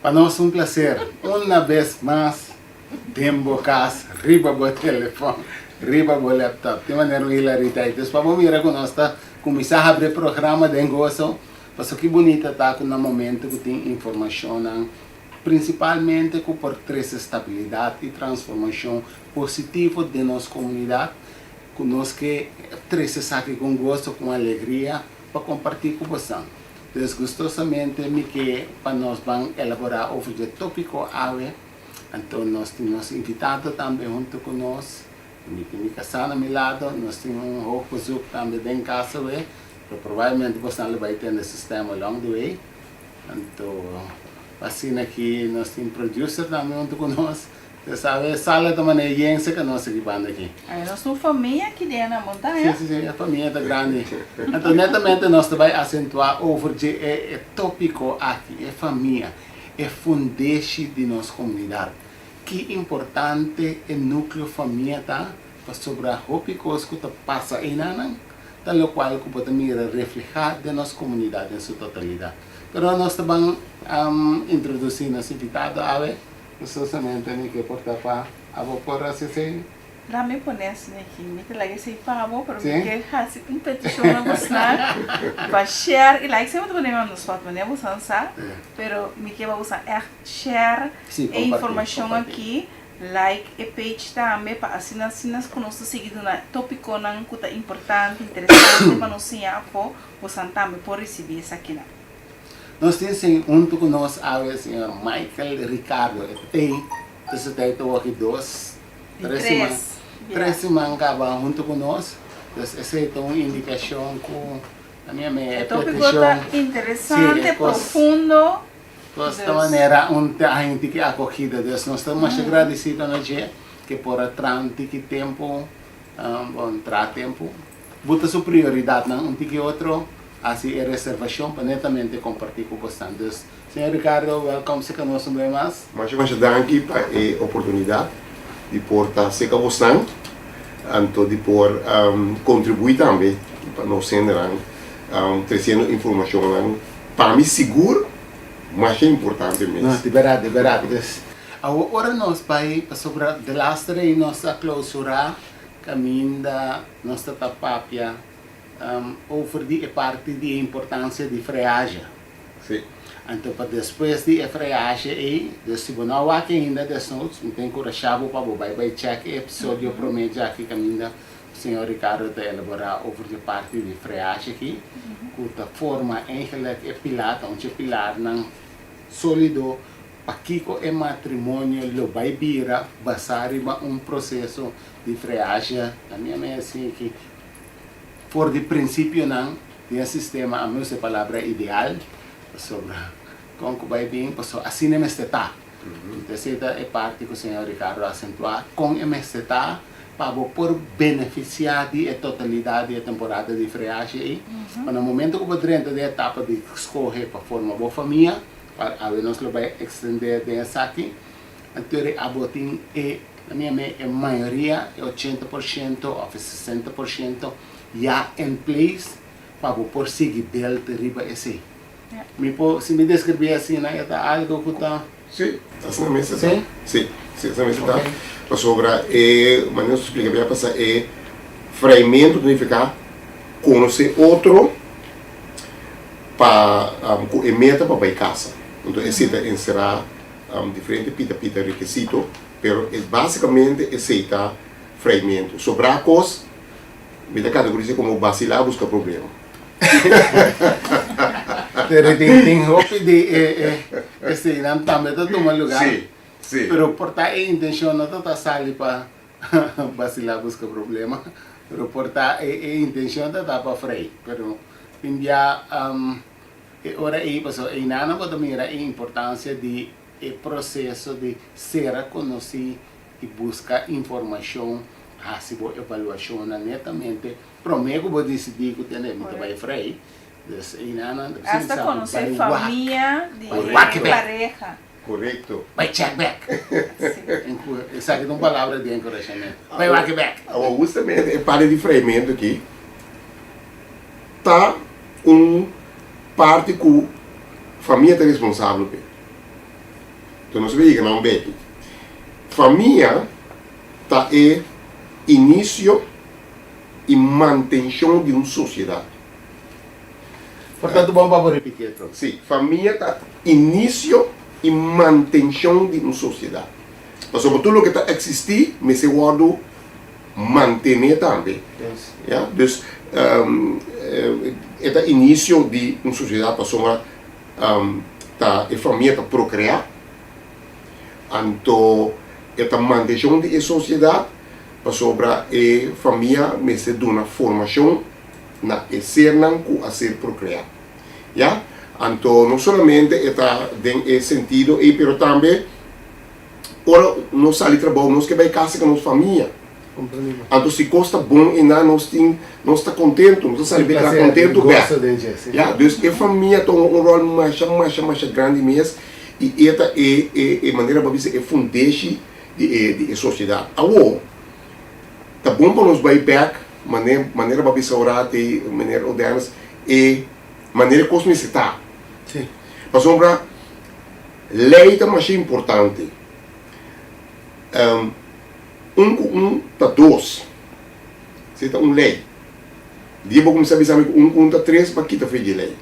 Pa nos un placer una bes mas den bo cas, riba bo telefon, riba bo laptop. Tin manera un hilaridad. Dus pa bo mira cu nos ta cuminsa habri e programa den goso, pasobra ki bunita ta cu na momento cu tin informacionnan, principalmente cu por trece stabilidad y transformacion positivo den nos comunidad, cu nos ke trece esaki con goso, con alegria pa comparti cu bosan. Dus gustosamente mi ke pa nos ban elaborá over dje tópiko awe. Anto nos tin nos invitado tambe huntu ku nos. Mi tin mi kasá na mi lado. Nos tin un hoog bezoek tambe den kas awe. Pero probablemente bosnan lo bai tende su stem along the way. Anto asina aki nos tin producer tambe huntu ku nos. Te sabe, sala ta manera yen cerca nos aki banda aki. Ay, nos un famia aki den na montaña. Si, si, si, e famia ta grandi. Anto netamente nos ta bai acentua over dje e topico aki, e famia, e fundeshi di nos comunidad. Ki importante e nucleo famia ta, pasobra hopi cos cu ta pasa einanan ta locual cu bo ta mira refleha den nos comunidad den su totalidad. Pero nos ta ban introduci nos invitado awe. Gustosamente mi ke por ta pa abo por hasi esei. La mi pone asina aki. Mi ta laga esei pa abo, pero mi ke hasi un petishon na bosnan pa share i like. Semper ta pone mi on the spot, manera bosan sa, pero mi ke pa bosan ègt share e informashon aki, like e page tambe pa asina asina ku nos ta sigui duna topikonan ku ta importante, interesante pa nos siña afó, bosan tambe por risibí esakinan. Nos tin sin hunto cu nos awe señor Michael Ricardo e tey ta su tey ta woki dos tres siman tres siman caba hunto cu nos dus esey ta un indicacion cu a mi a me e topico ta interesante profundo cos ta manera un ta haña un tiki acogida dus nos ta masha gradecido na dje ke por a traha un tiki tempo bon traha tempo Buta su prioridadnan un tiki otro, haci e reservacion pa netamente comparti cu bosnan. Dus, Señor Ricardo, welcome seca nos un bes mas. Masha masha danki pa e oportunidad di por ta seca bosnan, anto di por contribui tambe pa nos hendenan treciendo informacionnan pa mi sigur masha importante mes. No, di berdad, di berdad. Dus, awor ora nos bay pasobra delaster ey nos a clausura Caminda nos ta ta papia over di e parti di e importancia di freaje. Sí. Anto pa despues di e freaje ei, dus si bo no a wak ainda desnots, mi ta encurasha bo pa bo bai bai check e episodio prome djaki caminda señor Ricardo ta elabora over di e parti di freaje aki, cu ta forma eigenlijk e pilar, ta un dje pilarnan solido Pakiko e matrimonio lo bai bira basá riba un proseso di freasia? Na mi a mei así ki for di prinsipionan di e sistema, ami usa e palabra ideal pasobra kon ku bai bin pasobra asina e mester ta. Entonces esei ta e parti ku señor Ricardo a asentuá, kon e mester ta pa bo por benefisiá di e totalidat di e temporada di freasia ei, pa na momento ku bo drenta den e etapa di skohe pa forma bo famia, Pa awe nos lo bai extende den esaki. Anto ri abo tin e, na mi ame, e mayoria, e 80% of e 60% ya in place pa bo por sigui build riba esey. Mi por, si mi describi asina e ta algo cu ta. Si, asina mes ta. Si? Si, si asina mes ta. Pasobra e manera nos a splica bia pasa e vrijmento ta nifica conoce otro. pa ku e meta pa bai kasa. Anto esei ta enserá diferente pita pita rekisito, pero e basikamente esei ta freimentu. Sobrá kos mi ta kategoris'é komo basilá buska problema. Pero tin tin hopi di e e eseinan tambe ta tuma lugá. Sí, sí. Pero por ta e intenshon no ta ta sali pa Basilá buska problema, pero por ta e e intencion ta ta pa frei, pero tin bia e ora ei pasobra einan bo ta mira e importancia di e proceso di sera conoci y busca informacion, haci bo evaluacionnan netamente prome cu bo dicidi cu tende mi ta bay frei, dus einan ta Hasta conoce famia di e pareha. Korekto. Bai check back. Esaki ta un palabra di enkurashamentu. Bai wak bek. Awor hustamente e parti di freimentu aki ta un parti ku famia ta responsabel p'e. Enton nos a yega na un beki. Famia ta e inisio i mantenshon di un sosiedat. Por tanto bon pa bo ripiti e trobe. Sí, famia ta inisio i mantenshon di un sosiedat. Pasobra tur loke ta eksistí mester wòrdu mantené tambe. Ya, dus e ta inisio di un sosiedat pasobra ta e famia ta prokreá, anto e ta mantenshon di e sosiedat pasobra e famia mester duna formashon na e sernan ku a ser prokreá. Ya? Anto no solamente e ta den e sentido ei, pero tambe ora nos sali trabou nos ke bai kasa ku nos famia. Anto si kos ta bon einan nos tin, nos ta kontentu, nos ta sali bai kla kontentu bèk. Ya? Dus e famia ta hunga un ròl masha, masha, masha grandi mes i e ta e, e manera bo a bisa e fundeshi di e, di e sosiedat. Awor. Ta bon pa nos bai bek mane manera bo a bisa ora te meneer Odennis e manera e kos mester ta. Sí. Pasobra lei ta masha importante. Un ku un ta dos. Esei ta un lei. Dia bo kuminsá bisa mi ku un ku un ta tres bo a kita fe dje lei.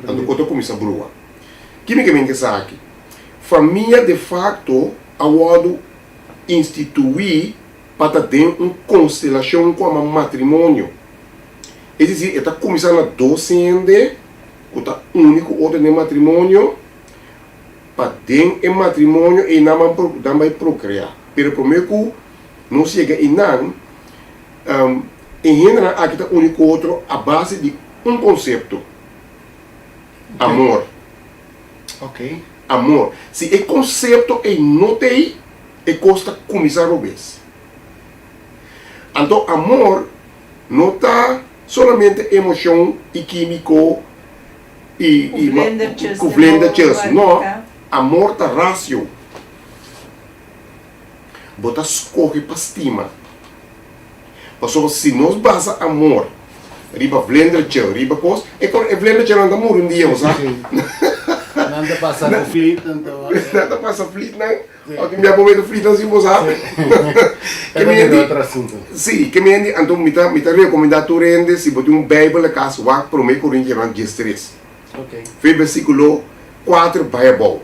Anto ku ta kuminsá brua. Ki mi ke men ke esaki? Famia de facto a wòrdu instituí pa ta den un konstelashon ku ama matrimonio. Es desir, e ta kuminsá na dos hende ku ta uni ku otro den matrimonio, pa den e matrimonio einan ban por nan bai prokreá. Pero promé ku nos yega einan, e hendenan aki ta uni ku otro a base di un konsepto, amor. Amor. Si e konsepto ei no t'ei, e kos ta kuminsá robes. Anto amor no ta solamente emoshon i kímiko i ku vlindertjes. No, amor ta rasio. Bo ta skohe pa stima. Pasobra si nos basa amor riba vlindertje, riba kos, e kor e vlindertjenan ta muri un dia, bo sa. Nan ta pasa ku flit anto. Nan ta pasa flitnan, o tin bia bo mete flitnan sin bo sa. Ke mi hende. Otro asunto. Si, ke mi hende, anto mi ta mi ta rekomendá tur hende si bo tin un Beibel na kas wak Promé Korintionan diestres. Ok. Fe bersíkulo kuater bai abou.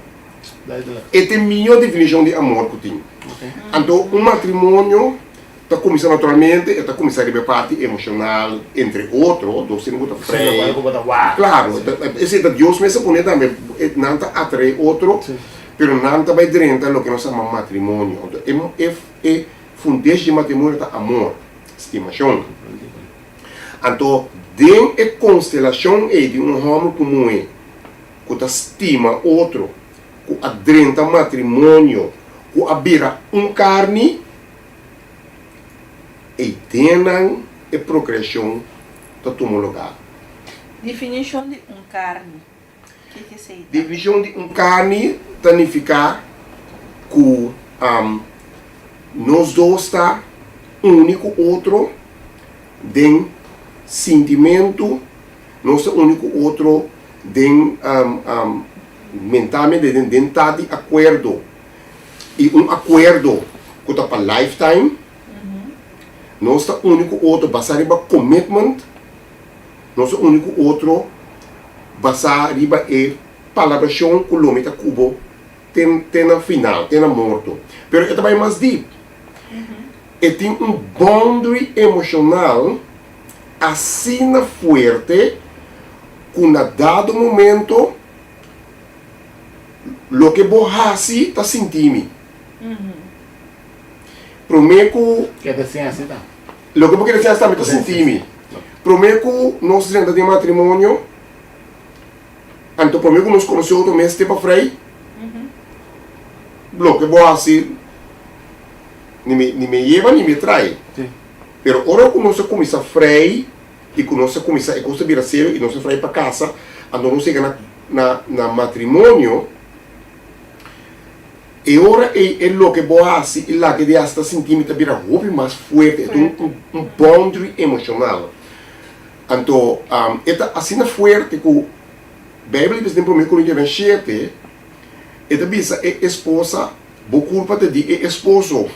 Duidelijk. E ta e mihó definishon di amor ku tin. Ok. Anto un matrimonio Ta kuminsá naturalmente, e ta kuminsá riba e parti emoshonal, entre otro, dos hende ku ta frei. Klaro, esei ta Dios mes a pone tambe, nan ta atraé otro, pero nan ta bai drenta loke nos ta yama matrimonio. Anto e e fundeshi di matrimonio ta amor, stimashon. Anto den e konstelashon ei di un hòmber ku muhé ku ta stima otro, ku a drenta matrimonio, ku a bira un karni, Ei dennan e prokreashon ta tuma lugá. Definishon di un karni, Ke ke esei ta? Definishon di un karni ta nifiká ku nos dos ta uni ku otro den sintimentu, nos ta uni ku otro den mentalmente, den ta di akuerdo. I un akuerdo ku ta pa lifetime, nos ta uni ku otro basá riba commitment, nos ta uni ku otro basá riba e palabrashon ku lo mi ta ku bo te te na final, te na morto. Pero e ta bai mas deep. E tin un boundary emoshonal asina fuerte ku na dado momento Loke bo hasi ta sinti mi. Prome ku. Keda sin hasi ta. Loke bo keda sin hasi tambe ta sinti mi. Prome ku nos drenta den matrimonio, anto prome ku nos konosé otro mes te pa frei, loke bo hasi ni mi ni mi yeba ni mi trae. Pero ora ku nos a kuminsá frei i ku nos a kuminsá e kos ta bira serio i nos a frei pa kasa, anto nos yega na. Na na matrimonio, e ora ei e loke bo hasi i lake di hasi ta sinti mi ta bira hopi mas fuerte, e ta un un boundary emoshonal. Anto e ta asina fuerte ku Beibel a bisa den Prome Korintionan shete, E ta bisa e esposa, Bo kurpa ta di e esposo.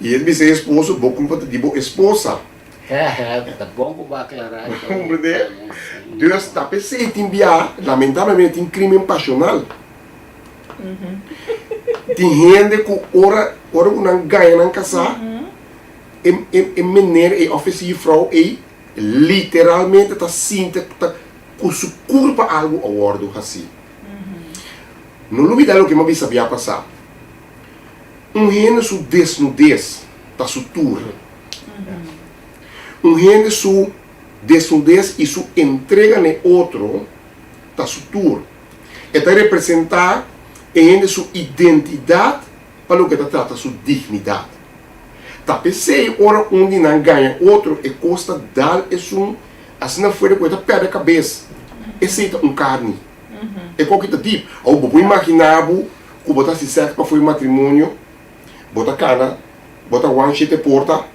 I e ta bisa e esposo, Bo kurpa ta di bo esposa. Hèhè, ta bon ku bo aklará e kos. Comprendé? Dus ta p'esei tin bia, lamentablemente tin krimen pasional. Tin hende ku ora ora ku nan gaña nan kasá, e e e meneer ei òf e juffrouw ei literalmente ta sinti ta ku su kurpa algu a wòrdu hasí. No lubidá loke mi a bisa bia pasá. Un hende su desnudez ta su tur. Un hende su desnudez i su entrega na e otro ta su tur. E ta representá e hende su identidat pa loke ta trata su dignidat. Ta p'esei ora un di nan gaña otro e kos ta dal esun asina fuerte ku e ta pèrdè kabes. Esei ta un karni. E koki ta dip. Awor bo por imaginá bo ku bo ta hasi sèks pafó e matrimonio, bo ta kana, bo ta wan shete porta.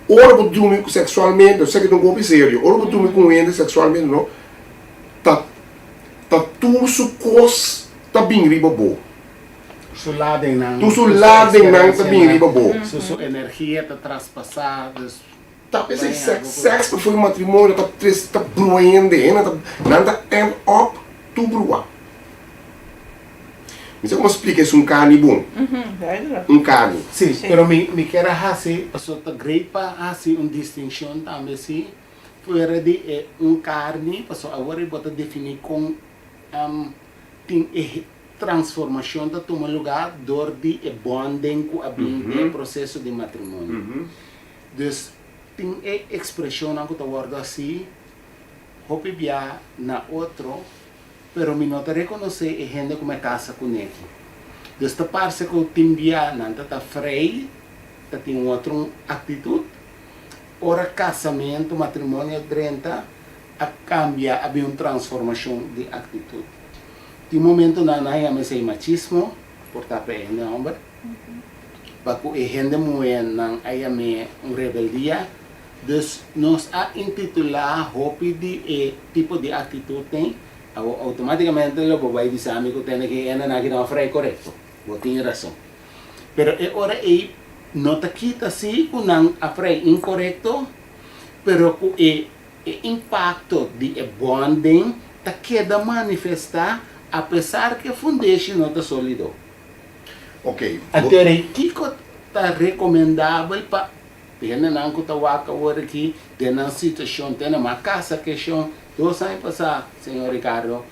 Ora bo drumi seksualmente, esaki ta un koki serio, ora bo drumi ku un hende seksualmente no, ta ta tur su kos ta bin riba bo. Su ladennan, Tur su ladennan ta bin riba bo. Su su energia ta traspasá, dus Ta p'esei sèks, sèks pa fo'i matrimonio ta tres ta brua hende, hende ta nan ta end up tur brua. Mi sa komo splika esun karni bon, un karni. Sí, pero mi mi kier a hasi, pasobra ta great pa hasi un distinshon tambe sí, fuera di e un karni, pasobra awor bo ta definí kon tin e transformashon ta tuma lugá dor di e bonding ku a bin den e proseso di matrimonio. Dus tin e ekspreshonnan ku ta wòrdu hasí hopi bia na otro, pero mi no ta rekonosé e hende ku mi a kasa kuné. Dus ta parse ku tin bia nan ta ta frei, ta tin un otro aktitut. Ora kasamentu, matrimonio drenta, a kambia, a bin un transformashon di aktitut. Tin momentunan nan a yama esei machismo, por ta pa e hende hòmber. Pa ku e hende muhénan a yam'é un rebeldia. Dus nos a intitulá hopi di e tipo di aktitutnan, awor outomátikamente lo bo bai bisa mi ku tende ku e hendenan aki no a frei korekto. Bo tin rason. Pero e ora ei no ta kita si ku nan a frei inkorekto, pero ku e e impakto di e bonding ta keda manifestá apesar ku e fundeshi no ta sólido. Ok. Anto rei kiko ta rekomendabel pa hendenan ku ta wak awor aki den nan situashon te na ma kasa keshon dos aña pasá señor Ricardo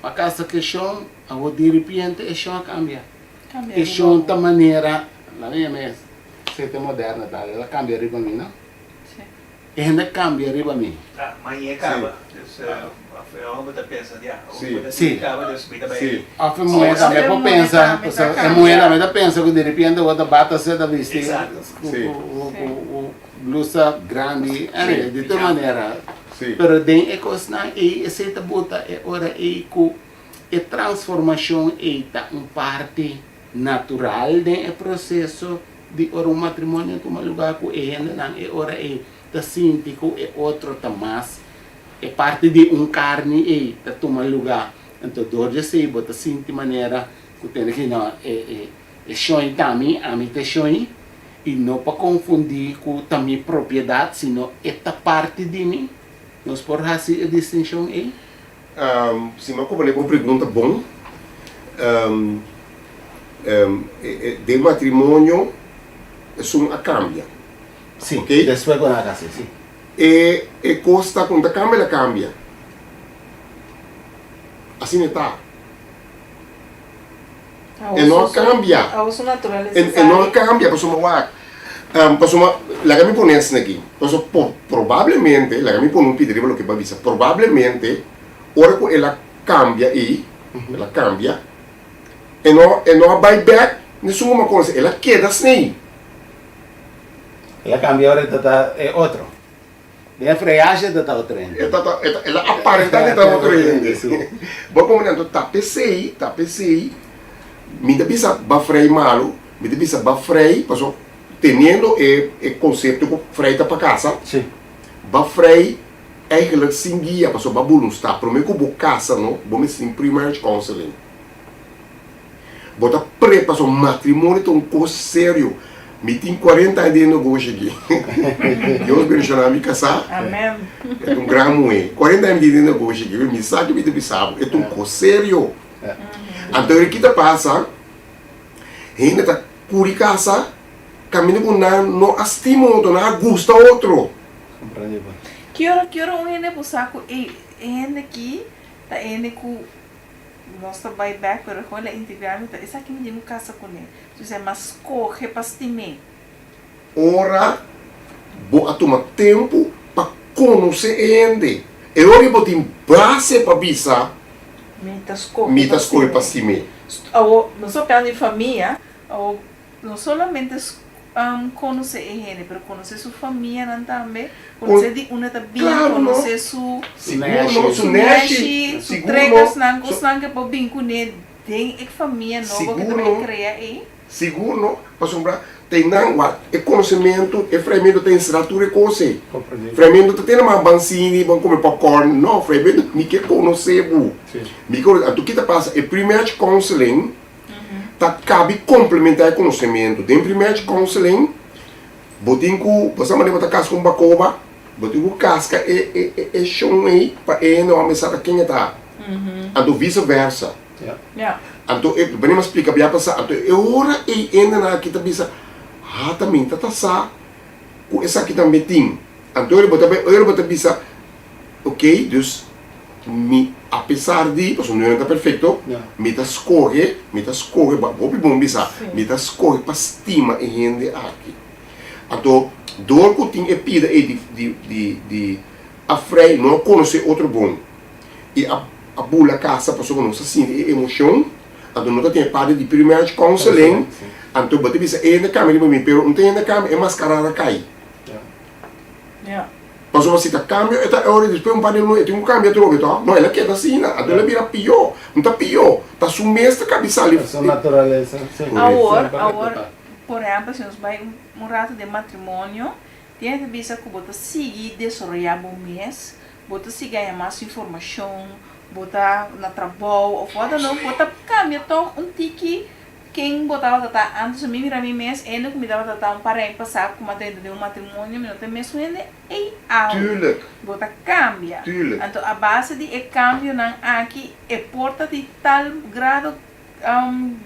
ma kasa keshon awor diripiente e shon a kambia e shon ta manera laga mi yama sete moderno ta el a kambia riba mi no. E hende a cambia riba mi. Ah, mañe caba. Dus of e homber ta pensa, ya, awor bo ta sinti caba, dus mi ta bay. Of e muhe tambe por pensa, pasobra e muhe tambe ta pensa cu diripiente bo ta bata se ta bisti cu blusa grandi, anyway, di tur manera. Pero den e cosnan ey, esey ta buta e ora ey cu e transformacion ey ta un parti natural den e proceso di ora un matrimonio tuma lugá ku e hendenan e ora ei ta sinti ku e otro ta mas e parti di un karni ei ta tuma lugá. Anto dor di esei bo ta sinti manera ku tene ki no e e e shoi ta mi, ami ta e shoi i no pa konfundí ku ta mi propiedat sino e ta parti di mi. Nos por hasi e distinshon ei? Si mi a komprendé bo pregunta bon, den matrimonio esun a kambia. Sí, okay? Despues ku nan a kasa, sí. E e kos ta ku no ta kambia, el a kambia. Asina e ta. E no a kambia. E no a kambia pasobra wak, pasobra laga mi pone esaki aki, pasobra probablemente, laga mi pone un pita riba loke bo a bisa, probablemente ora ku el a kambia ei, el a kambia, e no e no a bai bek nesun ku mi a konosé, el a keda asina. El a kambia ora e ta ta e otro. Den e freaje ta ta otro hende. E ta ta e ta el a aparentá di ta otro hende. Bo komo nan ta p'esei, ta p'esei mi ta bisa ba frei malu, mi ta bisa ba frei pasobra teniendo e e konsepto ku frei ta pa kasa, ba frei eigenlijk sin guia pasobra ba bulunstá. Promé ku bo kasa no, bo mester tin pre-marriage counseling. Bo ta pre paso matrimonio ta un kos serio. Mi tin 40 aña den e negoshi aki. Dios bendiciona mi kasá. Amen. E ta un gran muhé. 40 aña mi tin den e negoshi aki. Mi sa ke mi ta bisa bo. E ta un kos serio. Anto ki ta pasa, hende ta kuri kasa kaminda ku nan no a stima otro, nan a gusta otro. Ki ora, ki ora un hende por sa ku ey, e hende aki ta e hende ku nos ta bai bek, pero gewoon el a integrá mi, ta esaki mi tin ku kasa kuné. Entonces mi a skohe pa stim'é. Ora bo a tuma tempu pa konosé e hende, e ora bo tin base pa bisa, Mi ta skohe Mi ta skohe pa stim'é. Awor, nos a papia di famia, awor no solamente konosé e hende, pero konosé su famianan tambe, konosé di unda ta bin, konosé su Sigur no, su nèshi, su trekersnan, kosnan ke por bin kuné den e famia nobo ke ta bai krea ei. Sigur no, pasobra te nan wak e konosementu, e freimentu ta enserá tur e kos ei. Freimentu ta tene mas ban sini, ban kome popcorn, no, freimentu mi ke konosé bo. Mi ke konosé, anto ki ta pasa? E pre-marriage counseling ta kabi komplementá e konosementu. Den pre-marriage counseling bo tin ku, bo sa manera bo ta kasa ku un bakoba, bo tin ku kaska e e e e shon ei pa e hende hòmber sa ta ken e ta. Anto vise versa. Anto e bini a splika bia pasá, anto e ora ei hendenan aki ta bisa, Ha ta mi ta ta sa ku esaki tambe tin. Anto ora bo ta bai, ora bo ta bisa, ok, dus mi apesar di, pasobra no ta perfekto, mi ta skohe, mi ta skohe, hopi bon bisa, mi ta skohe pa stima e hende aki. Anto dor ku tin e pida ei di di di di a frei no a konosé otro bon. i a a bula kasa pasobra nos a sinti e emocion, anto no ta tin e parti di pre-marriage counseling, anto bo ta bisa e hende cambia riba mi, pero un ta hende cambia e mascara ta cay. Pasobra si ta cambia e ta ora despues un par di luna e tin cu cambia atrobe to, no el a keda asina, anto el a bira pio, no ta pio, ta su mes ta cabi sali. Ta su naturalesa, si. Awor, awor, por ehempel si nos bay un rato den matrimonio, tin hende ta bisa cu bo ta sigui desaroya bo mes, Bo ta sigui haña mas informashon, bo ta na trabou òf wat dan ook, bo ta kambia tòg un tiki ken bo tabata ta ántes. Mi mira mi mes, hende ku mi tabata ta un par aña pasá ku mi a drenta den un matrimonio, mi no ta e mesun hende ei awe. Bo ta kambia. Anto a base di e kambionan aki e por ta di tal grado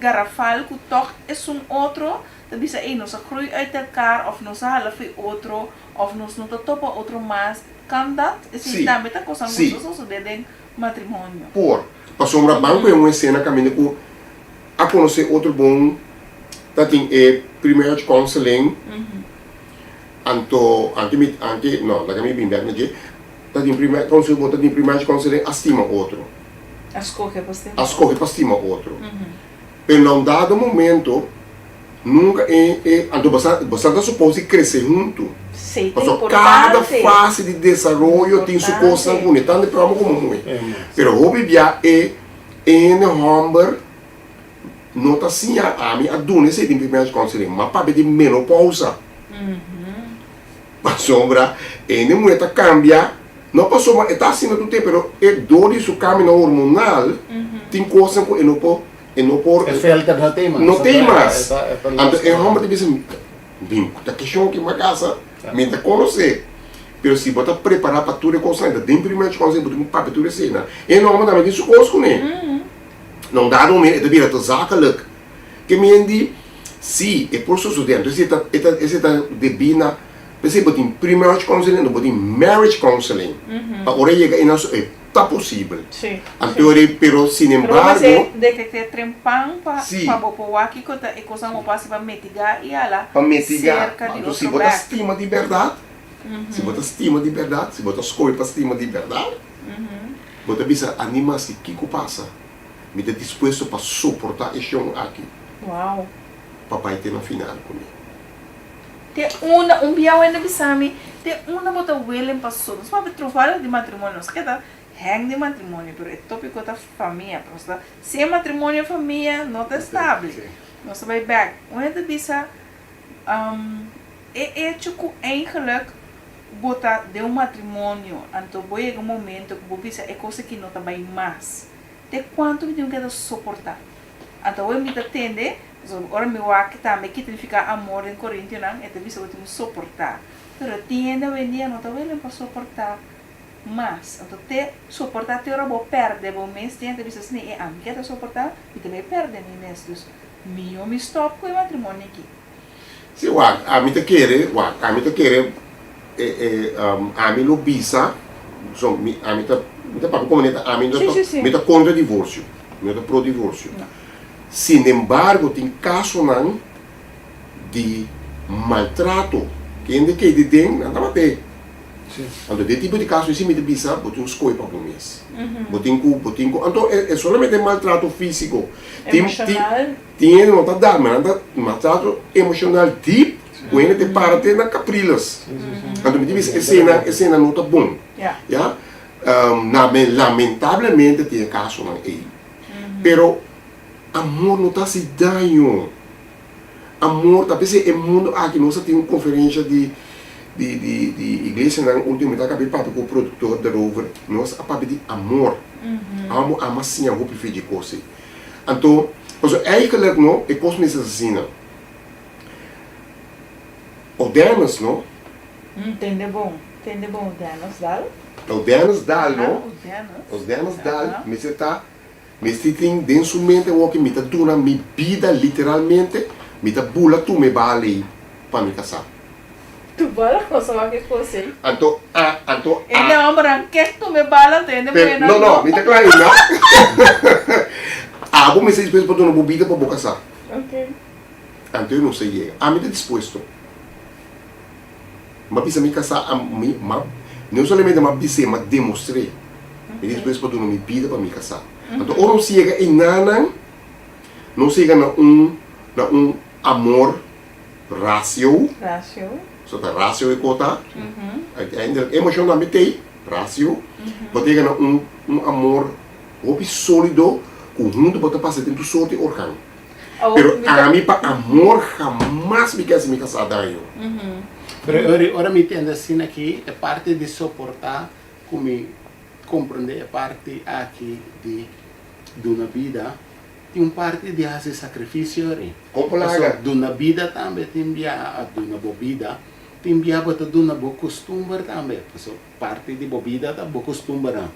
garafal ku tòg esun otro ta bisa ei nos a groei uit elkaar òf nos a hala fo'i otro òf nos no ta topa otro mas. Kan dat? Esei tambe ta kosnan ku ta sosodé den matrimonio. Por. Pasobra ban ku e un esena kaminda ku a konosé otro bon ta tin e pre-marriage counseling anto anke mi anke no laga mi bin bek na dje ta tin pre-marriage counseling bo ta tin pre-marriage counseling a stima otro. A skohe pa stima otro. A skohe pa stima otro. Pero na un dado momento nunca e e anto bo sa bo sa ta supos di crece hunto. Sí, ta Pasobra cada importante. fase di desaroyo tin su cosnan Importante. cune, tanto e homber como muhe. Pero hopi bia e e hende homber no ta siña, ami a duna esey den primer counseling, ma papia di menopausa. Pasobra e hende muhe ta cambia, no pasobra e ta asina tur tempo, pero e door di su cambionan hormonal tin cosnan cu e no por, e no por. E filter no tin mas. No tin mas. Anto e homber ta bisa, bin cu ta keshon aki m'a casa, mi ta conoce. Pero si bo ta prepara pa tur e cosnan, ta den primer chance bo tin cu papia tur eseinan. E homber tambe tin su cos cune. Na un dado momento e ta bira te zakelijk. Ke men di, si, e por sosodé. Anto esei ta, e ta, esei ta debí na, p'esei bo tin pre-marriage counseling anto bo tin marriage counseling. Pa ora yega einan so e ta posibel. Anto ora, pero sin Pero bo embargo. mester detekt'é trempan pa, Si. pa bo por wak kiko ta e kosnan bo por hasi pa mitigá i hala Pa mitigá. serka di Anto si otro bo ta bèk. stima di bèrdat, si bo ta stima di bèrdat, si bo ta skohe pa stima di bèrdat, bo ta bisa, Ani maske kiko pasa. Mi ta dispuesto pa soportá e shon aki. Wow. Pa bai te na final ku mi. Te unda, un biahu hende bisa mi, te unda bo ta willing pa so. Nos papia trofado di matrimonio, nos keda hèng di matrimonio, pero e tópiko ta famia. Pero nos ta, si e matrimonio e famia no ta estable, nos ta bai bèk. Un hende ta bisa, e echo ku eigenlijk bo ta den un matrimonio, anto bo yega un momento ku bo bisa e kos aki no ta bai mas. Te kuantu mi tin ku keda soportá? Anto awe mi ta tende, pasobra ora mi wak tambe ki ta nifiká amor den Korintionan, e ta bisa bo tin ku soportá. Pero tin hende awendia no ta willing pa soportá mas. Anto te soportá te ora bo pèrdè bo mes, tin hende ta bisa asina, e ami ke ta soportá, mi ta bai pèrdè mi mes. Dus mihó mi stòp ku e matrimonio aki. Si, wak, ami ta kere, wak, ami ta kere e, e, ami lo bisa, so, mi, ami ta, mi ta papia komo neta, ami no ta, mi ta kontra divorsio, mi no ta pro divorsio. Sinembargo, tin kasonan di maltrato, kende kei di den, nan ta mat'é. Anto den tipo di kaso esei mi ta bisa, bo tin un skohe pa bo mes. Bo tin ku, bo tin ku, anto e solamente maltrato físiko, tin, tin. Tin hende no ta da, ma nan ta maltrato emocional diep ku hende te para te na Capriles. Anto mi ta bisa eseinan, eseinan no ta bon. Ya. Na lamentablemente tin e kasonan ei. Pero amor no ta hasi daño. Amor ta p'esei e mundo aki nos a tin un konferensha di di di di iglesianan ultimo mi ta kabi papia ku produktor daarover nos a papia di amor. Amo ama siña hopi fe dje kos ei. Anto, pasobra eigenlijk no, e kos mester asina. Odennis no. Tende bon, tende bon Odennis dal. Odennis dal no. Odennis dal mester ta, mester tin den su mente awor ke mi ta duna mi bida literalmente, mi ta bula tuma e bala ei pa mi kasá. Tu bala cosa wak e cos ey. Anto a anto a. Hende hombernan kek tuma e bala anto hende muhernan no. No no mi ta kla ainda. Abo mester dispuesto pa duna bo bida pa bo kasá. Ok. Anto e no sa yega. Ami ta dispuesto. M'a bisa mi kasá a mi m'a no solamente m'a bis'é m'a demostr'é. Mi ta dispuesto pa duna mi bida pa mi kasá. Anto ora nos yega einanan nos yega na un na un amor. Ratio. Ratio. So ta ratio e kota. Uiteindelijk emocion tambe tei, ratio. Bo ta yega na un un amor hopi solido ku huntu bo ta pasa den tur sorti organ. Pero ami pa amor hamas mi ke hasi mi kasá daño. Pero ora ora mi tende asina aki e parti di soportá ku mi komprondé e parti aki di duna bida. Tin un parti di hasi sakrifisio ri. Pasobra duna bida tambe tin bia a duna bo bida, tin bia bo ta duna bo kustumber tambe, pasobra parti di bo bida ta bo kustumbernan.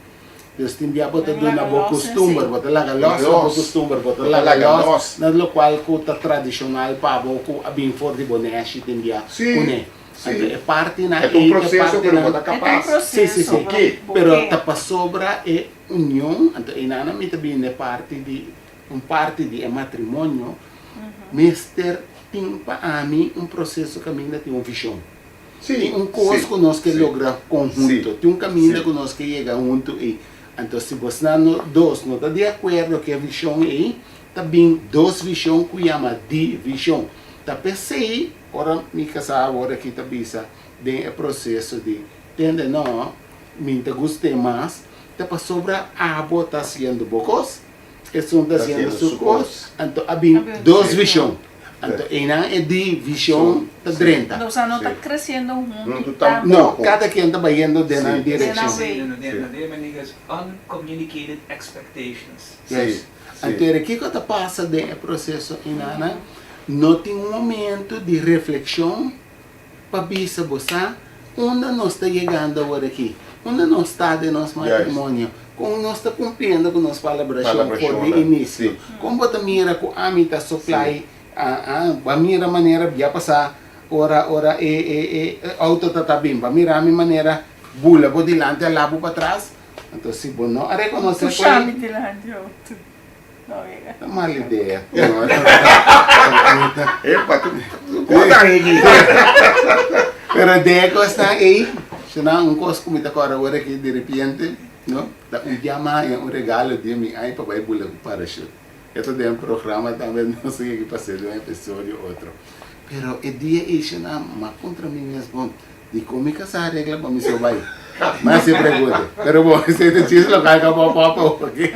Dus tin bia bo ta duna bo kustumber, bo ta laga lòs na bo kustumber, bo ta laga lòs na lokual ku ta tradishonal pa bo ku a bin for di bo nèshi tin bia kuné. Anto e partinan ei, e partinan. Si, si, si. Pero ta pasobra e. Union, anto einanan mi ta bini e parti di un parti di e matrimonio mester tin pa ami un proseso kaminda tin un vishon. Tin un kos ku nos ke logra konhunto, tin un kaminda ku nos ke yega huntu ei. Anto si bosnan no dos no ta di akuerdo ku e vishon ei, ta bin dos vishon ku yama divishon. Ta p'esei ora mi kasá awor aki ta bisa den e proseso di tende no, Mi ta gust'é mas, ta pasobra abo ta hasiendo bo kos, esun ta hasiendo su kos, anto a bin dos vishon. Anto einan e di vishon ta drenta. Nos a no ta kresiendo huntu tampoco. No, kada ken ta bayendo den nan direkshon. Uncommunicated expectations. Yes. Anto ere kiko ta pasa den e proseso einanan? No tin un momento di reflekshon. Pa bisa bo sa unda nos ta yegando awor aki, unda nos ta den nos matrimonio, kon nos ta kumpliendo ku nos palabrashon for di inisio, kon bo ta mira ku ami ta suplai, bo a mira manera bia pasá ora ora e e outo ta ta bin, bo a mira mi manera bula bo dilanti a la bo patras, anto si bo no a rekonosé ku ei. Ta mal idea. Epa, tu kos aki. Pero de kosnan ei, shona un kos ku mi ta kòrda awor aki di repente, no? Ta un dia mi a haña un regalo di mi ai pa bai bula ku parashut. E ta den programa tambe, no sé ke pas'é den un episodio otro. Pero e dia ei shona mi a puntra mi mes, bon, Dikon mi kasá regla pa mi so bai? Mi hasi e pregunta. Pero bo, esei ta chis lokal ka bo papa oki.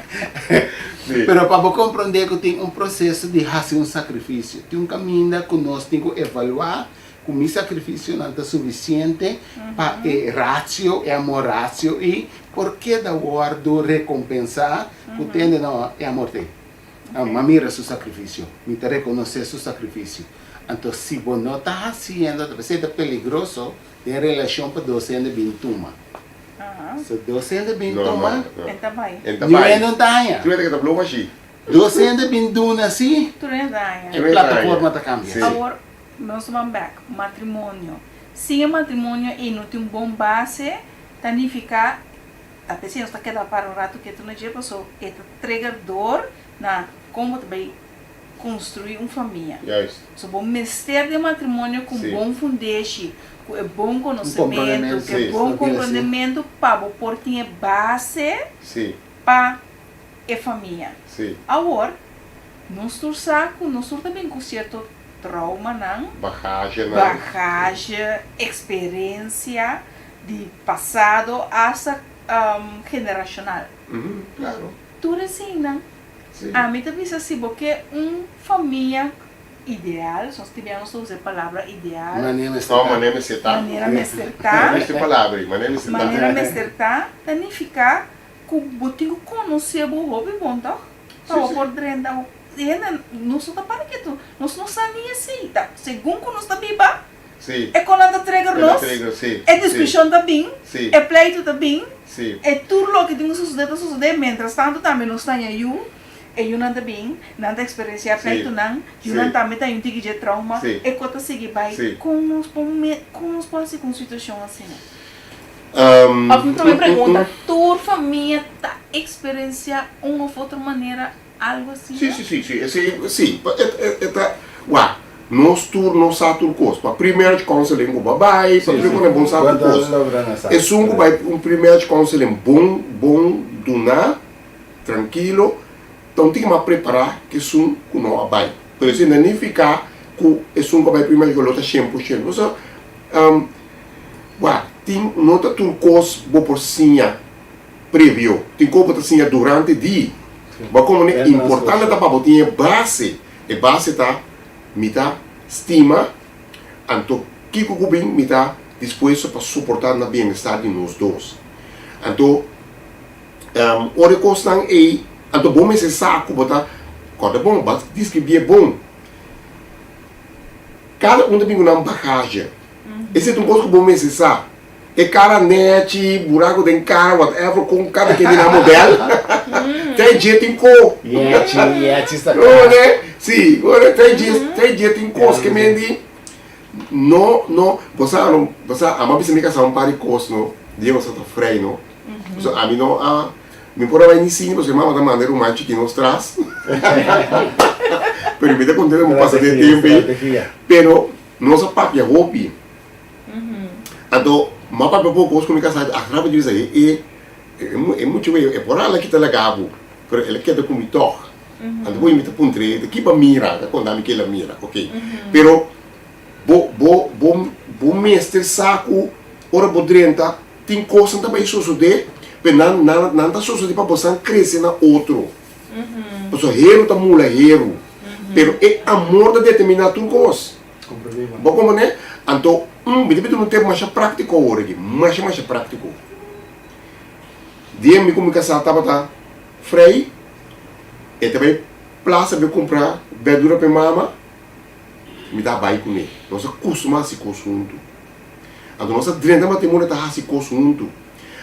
Pero pa bo komprondé ku tin un proseso di hasi un sakrifisio. Tin un kaminda ku nos tin ku evaluá ku mi sakrifisionan ta sufisiente pa e ratio, e amor ratio i por keda wòrdu rekompensá ku tende no e amor t'ei. M'a mira su sakrifisio. Mi ta rekonosé su sakrifisio. Anto si bo no ta hasiendo, ta p'esei ta peligroso den relashon pa dos hende bin tuma. So dos hende bin tuma, niun hende no ta haña. Dos hende bin duna si, e plataforma ta kambia. Awor, nos ban bèk, matrimonio. Sin e matrimonio ei no tin un bon base, ta nifiká, ta p'esei nos ta keda para un ratu ketu na dje, paso e ta trigger dor na kon bo ta bai konstruí un famia. So bo mester den matrimonio ku un bon fundeshi, ku e bon konosementu, ku e bon komprondementu pa bo por tin e base pa e famia. Awor, nos tur sa ku nos tur ta bin ku sierto traumanan, bagaje, eksperensia di pasado asta generashonal. Tur eseinan Ami ta bisa si bo ke un famia ideal, nos tin bia nos ta usa e palabra ideal. Manera mester ta. Manera mester ta. Manera mester ta. Mester palabra ei, manera mester ta. Manera mester ta, ta nifiká ku bo tin ku konosé bo hopi bon tòg? Pa bo por drenta. Hende, nos no ta para ketu, nos no sa ni esei. Ta segun ku nos ta biba, e konan ta trigger nos, e diskushon ta bin, e pleitu ta bin, e tur loke tin ku sosodé ta sosodé. Mientras tanto tambe nos ta haña yu, e yunan ta bin, nan ta eksperensiá pleitunan, yunan tambe ta haña un tiki dje trauma, e kos ta sigui bai. Kon nos por kon nos por hasi ku un situashon asina? Òf mi promé pregunta, tur famia ta eksperensiá un òf otro manera Algo asina? Sí, sí, sí, sí, esei, sí, pa e, e, e ta, wak, nos tur no sa tur kos, pa pre-marriage counseling ku bo a bai, pa tur kos bon sa tur kos. Esun ku bai un pre-marriage counseling bon, bon duná, trankilo, ta un tiki mas prepará ke esun ku no a bai. Pero esei no nifiká ku esun ku a bai pre-marriage lo ta 100%. Pasobra, wak, tin, no ta tur kos bo por siña previo, tin kos bo ta siña durante di. Bo a komprendé? Importante ta pa bo tin e base. E base ta, mi ta stima, anto kiko ku bin mi ta dispuesto pa soportá na bienestar di nos dos. Anto, ora e kosnan ei, anto bo mester sa ku bo ta, kòrda bon, bo a diskribié bon. Kada un ta bin ku nan bagahe. Esei ta un kos ku bo mester sa. E kara nechi, buraco den kara, whatever, con cada ken di nan model. Te dje tin ko. Yechi, yechi sa kara. No, ne? Si, ora te dje, te dje tin kos ke men di, no, no, bo sa, no, bo sa, amo a bisa mi kasa un par di kos, no, dia nos ta frei, no. So, ami no a, mi por a bai ni sini, pasobra mi mama ta manda e ruman chiki nos tras. Pero mi ta contento mi pasa den tempo ei. Pero, nos a papia hopi. Anto, m'a papia poko kos ku mi kasá, atraf mi bisa, e, e, e mucha wei, e por hala kita laga bo, pero el a keda ku mi tòg. Anto bo mi ta puntr'é, ta ki bo a mira? Ta konta mi ke el a mira, ok. Pero, bo, bo, bo, bo mester sa ku ora bo drenta, tin kosnan ta bai sosodé, pero nan, nan, nan ta sosodé pa bosan krese na otro. Pasobra heru ta mula heru, pero e amor ta determiná tur kos. Bo comprende? Anto, mi ta pidi un tep masha práctico awor aki, masha masha práctico. Dia mi ku mi kasá tabata frei, e ta bai plaza bai kumpra berdura pa e mama, mi ta bai kuné. Nos a kustumá hasi kos huntu. Anto nos a drenta matrimonio ta hasi kos huntu.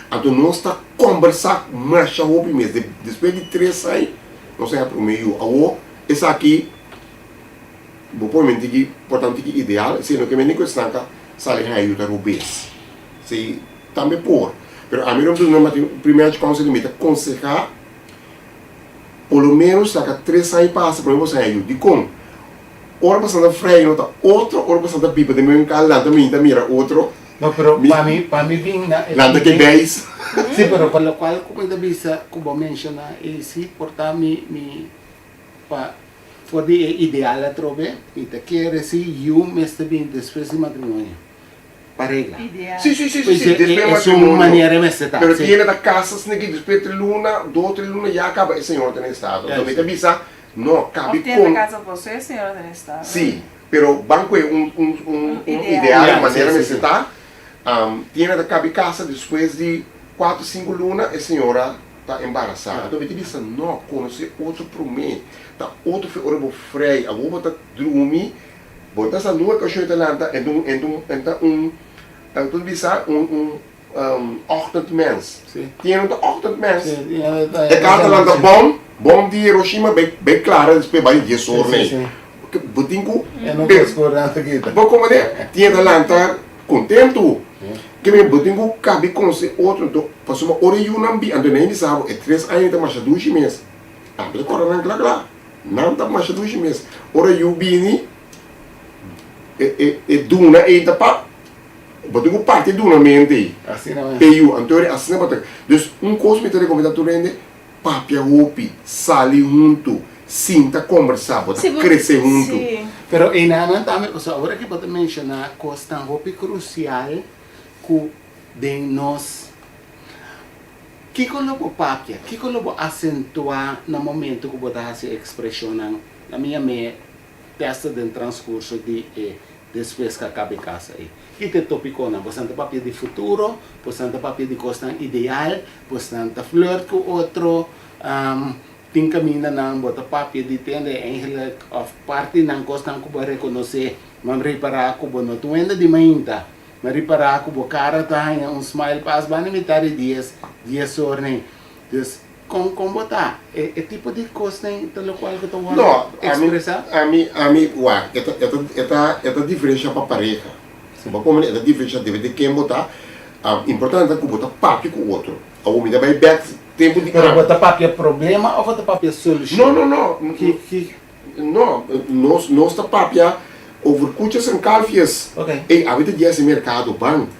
Anto nos ta kombersá masha hopi mes. Despues di tres aña nos a haña promé yu. Awor esaki. Bo por menti ki por ta un tiki ideal, si no ke mende ku esnan ta sali haña yuda robes. Si, tambe por. Pero ami lo duna mati primer counseling mi ta konsehá por lo menos saka tres aña pasa prome bo sa haña yu. Dikon? Ora bo sa ta frei no ta otro, ora bo sa ta biba den mesun kal lanta minta mira otro. No, pero pa mi, pa mi bin na e Lanta ke beis. Si, pero pa lokual ku mi ta bisa ku bo menshoná ei si por ta mi mi pa For di e ideal atrobe, mi ta kere si yu mester bin despues di matrimonio, pa regla. Ideal. Si, si, si, si, Pues si, despues e matrimonio. esun manera e mester ta, Pero si. tiene ta casa sneki despues tres luna, dos tres luna ya caba e señor ta na estado. Enton mi ta bisa, no, cabi Of tiene con. ta casa boso e señor ta na estado. Si, pero ban cu e un, un, un, Un un ideal. ideal Ya, si, manera si, mester si. ta, tiene ta cabi casa despues di cuatro, cinco luna e señora. ta embarasá. Anto mi ta bisa, No, konosé otro promé. Ta otro fe ora bo frei. Awor bo ta drumi, bo ta sa nunka kashon e ta lanta, e ta un, e ta un, e ta un, ta bisa un, un ochtendmens. Tin e no ta ochtendmens. E kar ta lanta bom, bom di Hiroshima bai, bai klara despues bai dies or nei. Bo tin ku. E no ta skur nada kita. Bo komprende? Tin e ta lanta kontentu. Ke men bo tin ku kabi konse otro anto pasobra ora e yunan bi anto nan bisa bo e tres aña ta masha dushi mes. Ami ta kòrda nan kla kla. Nan ta masha dushi mes. Ora yu bini e e e duna ei ta pa bo tin ku parti e dunamentu ei p'e yu. Anto ora asina bo ta. Dus un kos mi ta rekomendá tur hende papia hopi, sali huntu, sinta kombersá, bo ta krese huntu. Pero einanan tambe, pasobra ora ki bo ta menshoná kosnan hopi krusial ku den nos, kiko lo bo papia, kiko lo bo asentuá na momento ku bo ta hasi ekspreshonnan? Na mi yam'é tèst den transkurso di e despues ku a kaba e kasa ei. Ki ta e topikonan? Bosan ta papia di futuro, bosan ta papia di kosnan ideal, bosan ta flirt ku otro, tin kamindanan bo ta papia di tende eigenlijk òf partinan kosnan ku bo a rekonosé, bo a ripará ku bo no ta wenda di mainta, bo a ripará ku bo kara ta haña un smile pas banda mitad di dies, dies or nei. Dus Kon kon bo ta? E e tipo di kosnan ta lokual ku ta wòrdu No, ami, ekspresá? ami, ami, wak, e ta, e ta, e ta, e ta diferensha pa pareha. Bo komprende? E ta diferensha depende di ken bo ta. Importante ta ku bo ta papia ku otro. Awor mi ta bai bèk tempu di Pero bo ta papia problema òf bo ta papia solushon? No, no, no. Ki, ki? No, nos, nos ta papia over kuchas en kalfjes. Ok. Ey, ami ta djesi merkado, ban.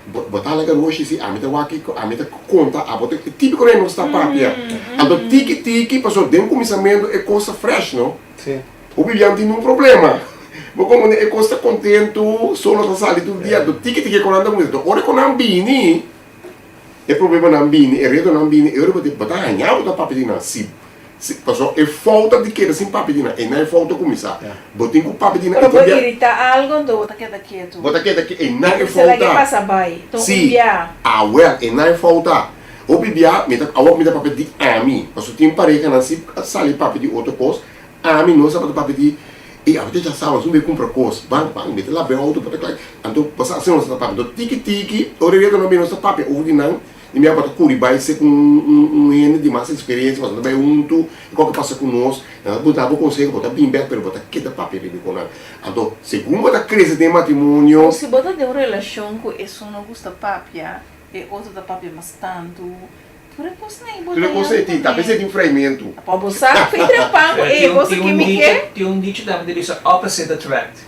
Bo, bo ta hala garoshi si, ami ta wak kiko, ami ta konta, abo ta, tipiko rei nos ta papia. Anto tiki tiki, pasobra den kuminsamentu e kos ta fresh, no? Si. Hopi biaha tin un problema. Bo komprende, e kos ta kontentu, solo ta sali tur dia, anto tiki tiki e konan ta kuminsá. Anto ora e konan bini, e problemanan bini, e retonan bini, e ora bo ta, bo ta haña bo ta papia di nan, si. Si, pasobra e fout ta di keda sin papia di nan, einan e fout ta kuminsá. Bo tin ku papia di nan Ora i bo tin bia. iritá algu, anto bo ta keda ketu. Bo ta keda ke, einan e Bo ta fout laga e ta. pasa bai. Ton un Si, bia. awèl, einan e fout ta. Hopi bia, mi ta, awor mi ta papia di ami, pasobra tin parehanan si a sali papia di otro kos, ami no sa pa ta papia di, ey, awe ta djasawa, nos no bay kumpra kos, ban, ban, mi ta laba e outo, bo ta kla, anto bo sa asina nos ta papia. Anto tiki tiki, ora e reto nan bini nos ta papia over di nan. Di mi tabata curi bai ser cu un hende di mas experiencia pasobra ta bai hunto y cualke pasa cu nos nan ta duna bo conseho bo ta bin bek pero bo ta keda papia riba cu nan anto segun bo ta crece den matrimonio. O si bo ta den un relacion cu esun no gusta papia e otro ta papia mas tanto tur e cosnan ey bo Tur e ta cosnan ey tin ta p'esey tin freimento. Pa bo sa fi trempan cu e cosa ki mi ke. Tin un dicho tambe ta bisa opposite attract.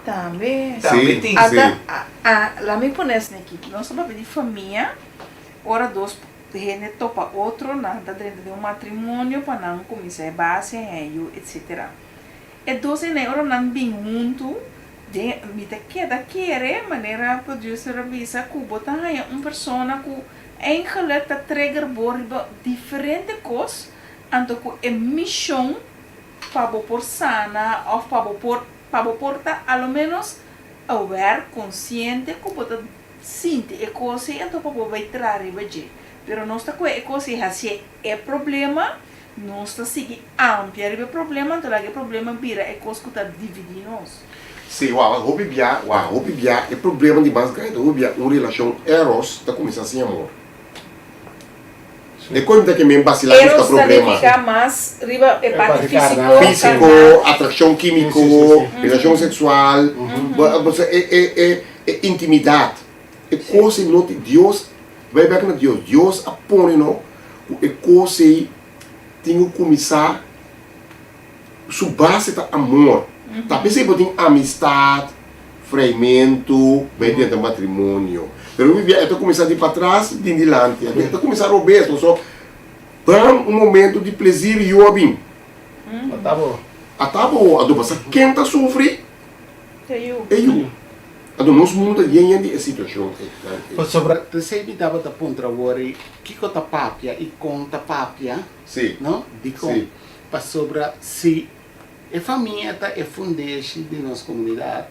Tambe. Tambe tin. Ata a la mi pone esne aki. Nos ta papia di famia, ora dos hende topa otro nan ta drenta den un matrimonio pa nan kuminsá e base, haña yu etsetera. E dos hende ora nan bin huntu den mi ta keda kere manera producer a bisa ku bo ta haña un persona ku eigenlijk ta trigger bo riba diferente kos anto ku e mishon pa bo por sana òf pa bo por pa bo por ta a lo ménos aware, konsiente ku bo ta sinti e kos ei anto pa bo bai traha riba dje. Pero nos ta kohe e kos ei hasié e problema, nos ta sigui amplia riba e problema anto laga e problema bira e kos ku ta dividí nos. Sí, wak, hopi bia, wak, hopi bia e problema di mas grandi, hopi bia un relashon eros ta kuminsá sin amor. E cuenta ke men basila busca Eros ta problema. nifica mas riba e parti fisico, Fisico, carnal. atraccion quimico, relacion sexual, bo sa e e e e intimidad. E cos ei no tin Dios, bai bek na Dios, Dios a pone no cu e cos ei tin cu cuminsa su base ta amor. Ta p'esei bo tin amistad, freimento, bai drenta matrimonio. Pero mi bia e ta kuminsá di patras bin dilanti. E ta kuminsá robes pasobra bam un momento di plezir yu a bin. Ata bo. Ata bo. Anto bo sa ken ta sufri? E yu. E yu. Anto nos mundu ta yen yen di e situashon ei. Pasobra p'esei mi tabata puntra awor kiko ta papia i kon ta papia, no? Dikon? Pasobra si e famia ta e fundeshi di nos komunidat,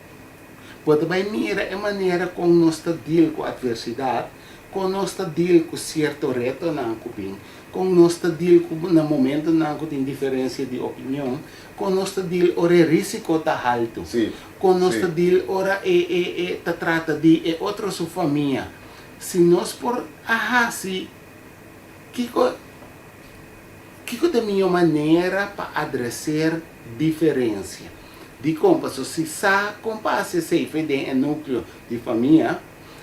bo ta bai mira e manera kon nos ta deal ku atversidat. Kon nos ta deal ku sierto retonan ku bin? Kon nos ta deal ku na momentonan ku tin diferensia di opinion? Kon nos ta deal ora e risiko ta haltu? Kon nos ta deal ora e e e ta trata di e otro su famia? Si nos por a hasi kiko kiko ta e mihó manera pa adreser diferensia? Dikon? Pasobra si sa kon pa hasi esei fe den e nukleo di famia,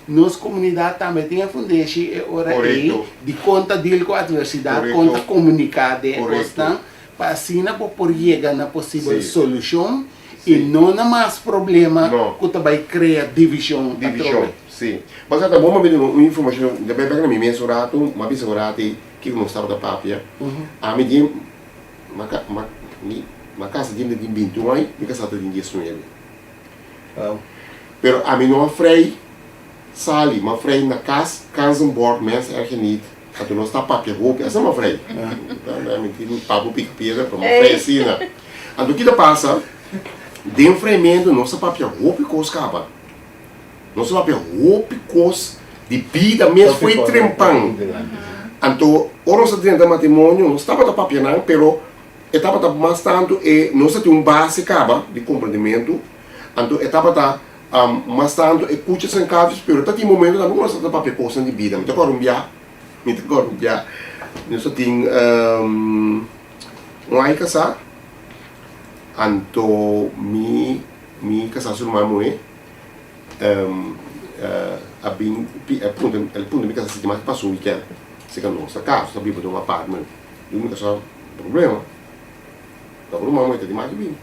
Nos komunidat tambe tin e fundeshi e ora ei di kon ta deal ku atversidat, kon ta komuniká den e kosnan, pa asina bo por yega na posibel solushon i no na mas problema ku ta bai krea divishon atrobe. Sí. Pasobra ta bon pa mi duna un informashon, mi ta bai bek na mi mes un ratu, mi a bisa un ratu ei kiko nos tabata papia. Ami den, mi a kasa den tin binti un aña, mi kasá ta den diesnuebe. Pero ami no a frei sali, m'a frei na kas, Ganzenborg, mens erg je niet, anto nos ta papia hopi, asina m'a frei. Mi tin papu pika piedra, pero m'a frei asina. Anto ki ta pasa, den freimentu nos ta papia hopi kos kaba. Nos ta papia hopi kos di bida mes fo'i trempan. Anto ora nos a drenta matrimonio, nos tabata papia nan, pero E tabata mas tantu e nos a tin un base kaba di komprendimentu, anto e tabata mas tantu e kucha senkafis, pero ta tin momento tambe ku nos tabata papia kosnan di bida. Mi ta kòrda un bia, mi ta kòrda un bia, nos a tin un aña kasá, anto mi mi kasá su ruman muhé a bin a puntra el a puntra mi kasá si tin mas pasa un wikènt serka nos na kas, nos ta biba den un apartment. Di mi kasá problema. Ta por mama e ta di maki bin.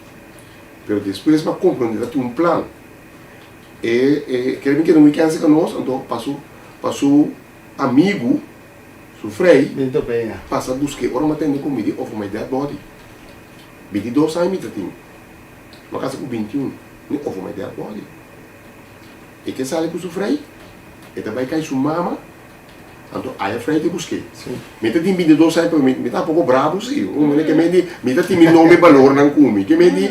Pero despues mi a komprondé ta tin un plan. E e kere bin keda un weekend serka nos, anto pa su pa su amigu, su frei, pasa busk'é. Ora mi a tende ku mi di over my dead body. 22 aña mi ta tin. Mi a kasa ku 21. Mi over my dead body. E ke sali ku su frei, e ta bai kai su mama. Anto aya frei te busk'é. Mi ta tin 22 aña pero mi ta poko brabu si. Un manera ke mi di, mi ta tin mi nome balornan ku mi. Ke mi di,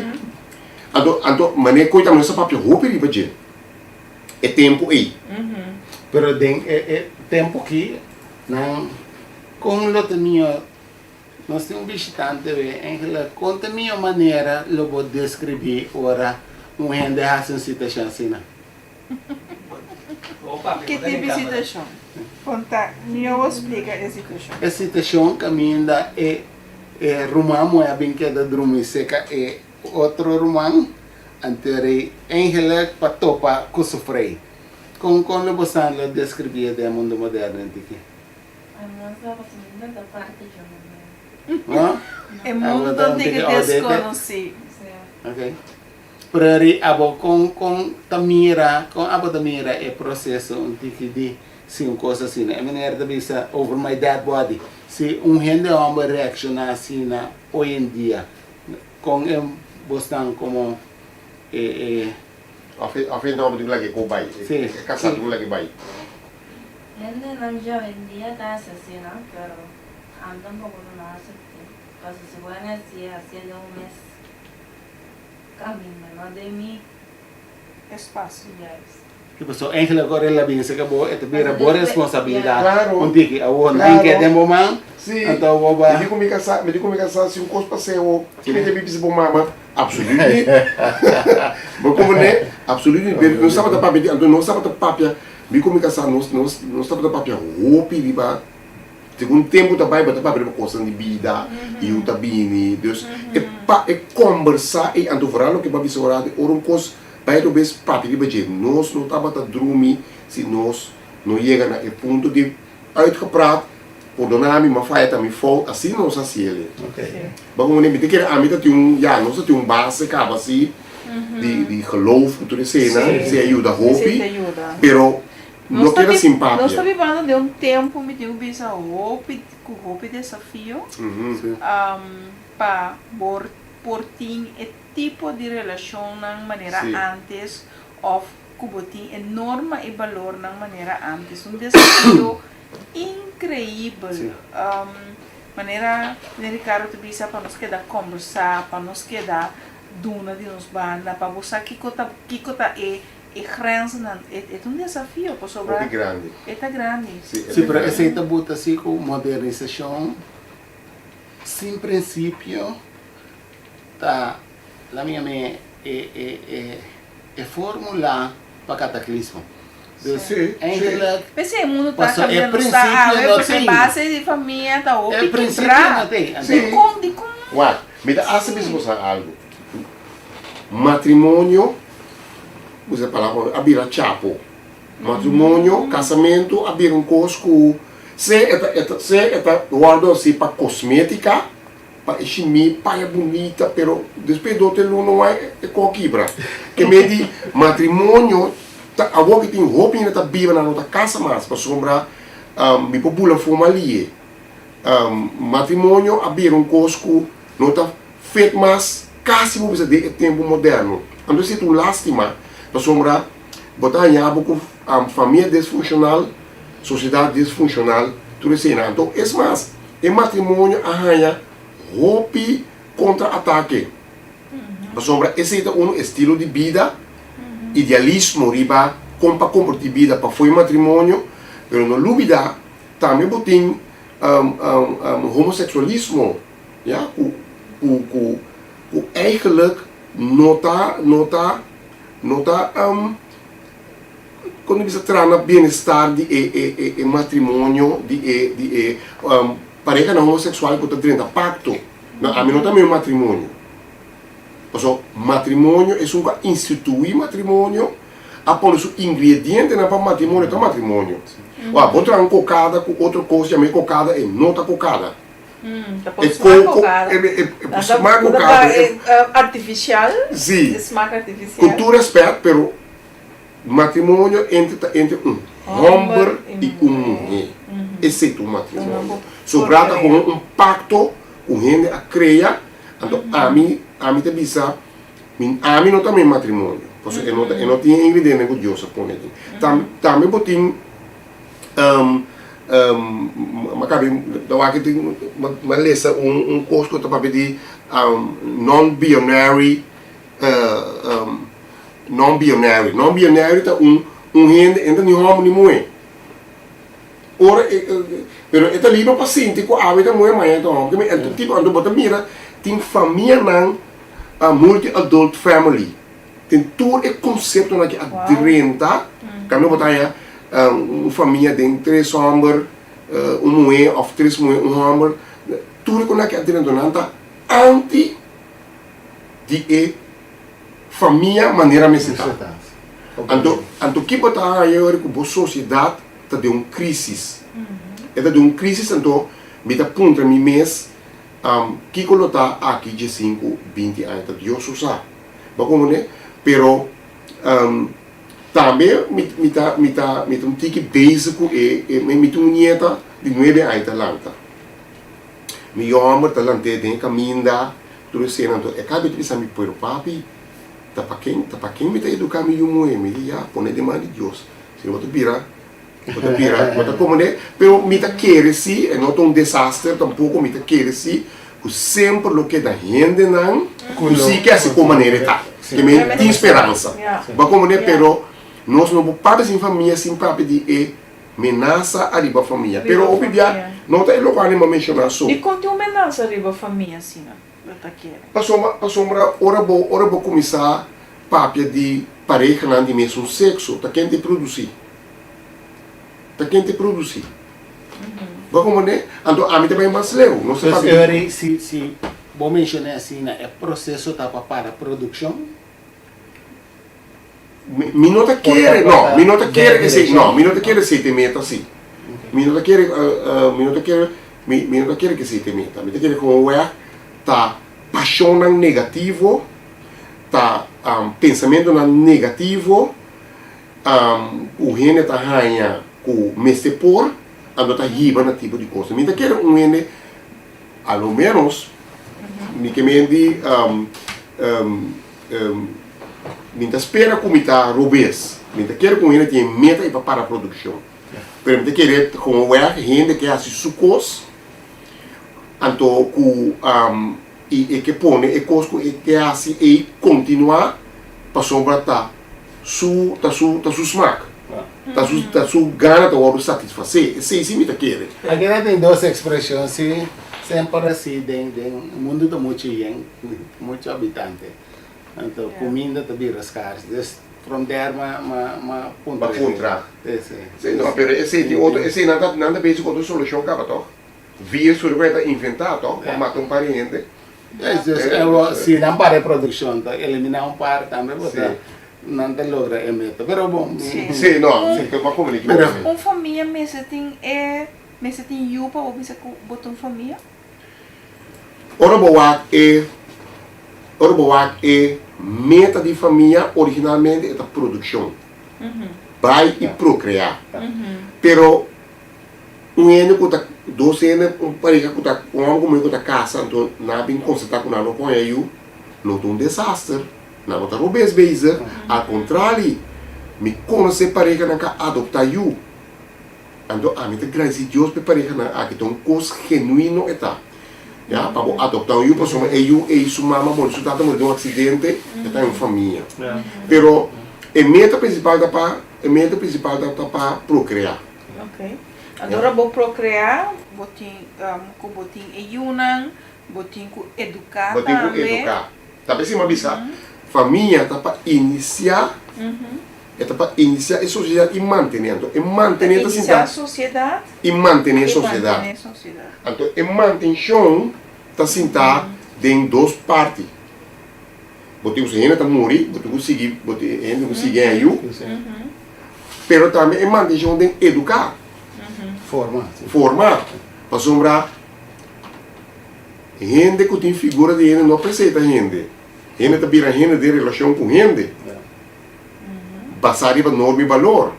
anto anto manera koe tambe nos a papia hopi riba dje e tempu ei. Pero den e e tempu aki nan kon lo ta mihó nos tin un bishitante we Angela kon ta mihó manera lo bo deskribí ora un hende hasi un situashon asina? Ki tipo di situashon? Konta mi o splika e situashon. E situashon kaminda e e ruman muhé a bin keda drumi seka e otro ruman, anto rei Angela pa topa ku su frei. Kon kon lo bosan lo deskribí e den mundu moderno entiki? No? E mundo tiki deskonosí. Okay. Prairie abo kon kon ta mira kon abo ta mira e proceso un tiki di si un cos asina e meneer ta bisa over my dead body si un hende homber reacciona asina hoy en dia kon e bosnan como e e Of e of e hende homber tin ku lag'e ko bai Si e kasa tin ku lag'e bai. Hendenan djawendia ta hasi asina pero ami tampoco lo no acepte pasobra si bo a hasi hasié den un mes. Caminda no den mi espacio. Juist. Ki paso eigenlijk ora el a bin serka bo e ta bira bo responsabilidad Claro. un tiki awor nan ke den bo man Sí. anto bo ba Mi di ku mi kasá, mi di ku mi kasá si un kos pas'é ho, ki mi debe bisa bo mama? Absoluut niet. Bo komprendé? Absoluut niet. Pero nos tabata papia di, anto nos tabata papia, mi ku mi kasá nos nos nos tabata papia hopi riba Segun tempu ta bai bo ta papia riba kosnan di bida i yu ta bini. Dus e pa e kombersá ei anto vooral loke bo a bisa ora di ora un kos bai otro bes papia riba dje. Nos no tabata drumi si nos no yega na e punto di uitgepraat, pordona mi, m'a faya ta mi fout, asina nos a hasi el. Bo komo mi ta kere ami ta tin un ya nos ta tin un base kaba si di di geloof ku tur eseinan, esei a yuda hopi, pero No keda sin papia. Nos ta bibando den un tempu, mi tin ku bisa, hopi ku hopi desafio pa bo por tin e tipo di relashonnan manera antes òf ku bo tin e norma i balornan manera antes. Un desafio inkreibel. Manera Ricardo ta bisa pa nos keda kòmbersá, pa nos keda duna di nos banda, pa bo sa kiko ta kiko ta e. E grenzennan, e e ta un desafio pasobra Hopi grandi. e ta grandi. Sí, e Sí, ta pero grandi. esei ta buta así ku modernisashon sin prinsipio ta la mi yam'é e e e e fórmula pa kataklismo. Dus Sí, sí. eigenlijk P'esei e mundu ta paso e kaminda nos ta prinsipio awe no pasobra e tin. base di famia ta E hopi prinsipio kibrá. no tin. Sí. Anto Dikon, dikon? Wak, mi ta hasta bisa Sí. boso algu. Matrimonio, usa e palabra, a bira chapo. Matrimonio, casamentu a bira un cos cu sea e ta, e ta, sea e ta wordo haci pa cosmetica, pa e shimi paya bunita, pero despues do te luna wai e co kibra. Ke me di matrimonio ta awor ki tin hopi hende ta biba nan no ta casa mas pasobra mi por bula for malie. Matrimonio a bira un cos cu no ta Fet mas kasi bo bisa den e tempu moderno. Anto esei ta un lastima, pasobra bo ta haña bo ku famia desfunshonal, sosiedat desfunshonal, tur eseinan. Anto es mas, e matrimonio a haña hopi kontra atake, pasobra esei ta unu estilo di bida, idealismo riba kon pa kompartí bida pafó e matrimonio, pero no lubida tambe bo tin homoseksualismo. Ya, ku ku ku ku eigenlijk no ta no ta no ta kon di bisa traha na bienestar di e e e e matrimonio di e di e parehanan homoseksual ku ta drenta pakto. No, ami no ta mi matrimonio. Pasobra matrimonio esun ku a instituí matrimonio a pone su ingredientenan pa matrimonio ta matrimonio. Wak, bo traha un kokada ku otro kos yama e kokada e no ta kokada. Ta por E smak koko, kokada. e e e por Ta smak ta kokada, e artificial, Sí. e smak Ku artificial. tur respet, pero matrimonio entre ta entre un Homber homber i i un muhé. muhé. Esei ta un Uno matrimonio. ku por Sobra ta krea. komo un pakto ku hende a krea, anto ami ami ta bisa mi ami no ta mi matrimonio, pasobra e no ta e no tin e ingrediente ku Dios a pone aden. Tambe tambe bo tin Ma kabi ta wak tin ma lesa un kos ku ta papia di non bionary non bionary non bionary ta un un hende e no ta ni hòmber ni muhé ora e pero e ta liber pa sinti ku awe ta muhé mañana ta hòmber anto tipo anto bo ta mira tin famianan multi adult family. Den tur e konseptonan ki a drenta, kambio bo ta haña un famia den tres hòmber, un muhé òf tres muhé un hòmber, tur e konan ki a drenta nan ta anti di e famia manera mester ta. Anto, anto ki bo ta haña ora ku bo sosiedat ta den un krísis? E ta den un krísis anto mi ta puntra mi mes kiko lo ta aki diesinku, binti aña, ta Dios su sa. Bo comprende? Pero tambe mi mi ta mi ta mi ta un tiki bezig ku e e mi tin un nieta di nuebe aña ta lanta. Mi yu homber ta lant'é den e kaminda tur esei anto e kabe ta bisa mi pero papi ta pa ken ta pa ken mi ta eduká mi yu muhé? Mi di ya pone den man di Dios si no bo ta bira bo ta bira bo ta comprende? Pero mi ta kere si e no ta un desaster tampoko mi ta kere si Ku semper lo keda hendenan ku si ke hasi kon manera e ta. Ke men tin speransa. Bo a komprende? Pero nos no por papia sin famia sin papia di e menasa ariba famia. Pero hopi bia no ta e lokual mi a menshoná so. Dikon tin un menasa riba famia asina? Bo ta kere? Pasobra pasobra ora bo ora bo kuminsá papia di parehanan di mesun sekso ta ken ta e produsí? Ta ken ta e produsí? Bo a comprende? Anto ami ta bai mas leu. Nos ta Dus papia di. Eury, si si bo mencion'é asina, e proceso ta pa para produccion? Mi mi no ta Por ta kere, por no, ta mi no ta den kere esei, direccion? no, mi no ta kere esei ta e meta si. Mi no ta kere, mi no ta kere, mi mi no ta kere ku esei ta e meta. Mi ta kere ku un wèg ta pasionnan negativo, ta pensamentonan negativo, Ku hende ta haña ku mester por, anto ta hiba na tipo di kos. Mi ta kere un hende, a lo ménos, mi ke men di, mi ta spera ku mi ta robes. Mi ta kere ku un hende tin e meta i pa para produkshon. Pero mi ta kere komo wèg hende ke hasi su kos, anto ku i e ke pone e kos ku e ke hasi ei kontinuá pasobra ta. su ta su ta su smaak. Ta su ta su gana ta wòrdu satisfasé. Esei sí mi ta kere. Aki nan tin dos ekspreshon sí semper así den den mundu ta muchu yen, muchu habitante. Anto kuminda ta bira skars. Dus from there ma ma ma puntra. Ma puntra. Sí sí. Sí no pero esei tin otro esei nan ta nan ta bezig ku otro solushon kaba tòg. Virus ku ta inventá tòg pa mata un par di hende. Yes, dus si nan para e produccion ta elimina un par tambe bo ta nan ta logra e meta pero bon. Si no si bo a comunica Pero un famia mester tin e mester tin yu pa bo bisa cu bo ta un famia? Ora bo wak e ora bo wak e meta di famia originalmente e ta produccion bai y procrea pero Un hende ku ta, dos hende, un pareha ku ta, un hòmber ku muhé ku ta kasa, anto nan a bin konstatá ku nan no por haña yu, no ta un desaster, nan no ta robes bezig, al kontrali, mi konosé parehanan ku a adoptá yu, anto ami ta gradisí Dios pa e parehanan aki, ta un kos genuino e ta, ya, pa bo adoptá un yu pasobra e yu ei su mama muri, su tata muri den un aksidente, e ta en un famia. Pero e meta prinsipal ta pa, e meta prinsipal ta pa prokreá. Ok. Anto ora bo procrea, bo tin cu bo tin e yunan, bo tin cu educa Bo tin cu tambe. educa. Ta p'esei mi a bisa, famia ta pa inicia, e ta pa inicia e sociedad y mantene. Anto e mantene ta sinta. Inicia sociedad. Y mantene Y sociedad. mantene sociedad. Anto e mantencion ta sinta den dos parti. Bo tin cu hende ta muri, bo tin cu sigui, bo tin hende cu sigui en yu. Pero tambe e mantencion den educa. Forma. Forma. Pasobra hende cu tin figura di hende no presenta hende. Hende ta bira hende den relacion cu hende. Basa riba norma y balor.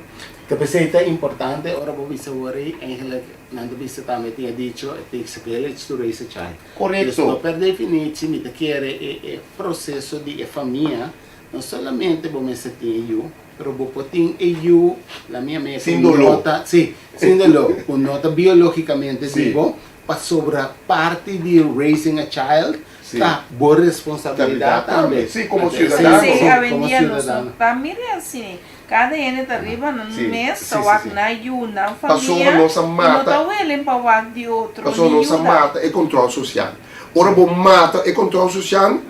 Ta p'esei ta importante ora bo bisa wori, eigenlijk nan ta bisa tambe tin e dicho, it takes a village to raise a child. Correcto. Dus no per definitie mi ta kere e e proceso di e famia, no solamente bo mester tin e yu, pero bo por tin e yu, la mia meta Sin doló. no ta, si, sin doló, ku no ta biológicamente di bo, pasobra parti di raising a child ta bo responsabilidat tambe. Si, komo ciudadano. Sí, Como awendia nos no ciudadano. ta mira así. Kada hende ta riba nan mes ta wak nan yu, nan Pasobra famia nos a i no mata ta welen pa wak di otro Pasobra ni nos a yuda. mata e control social. Ora bo mata e control social,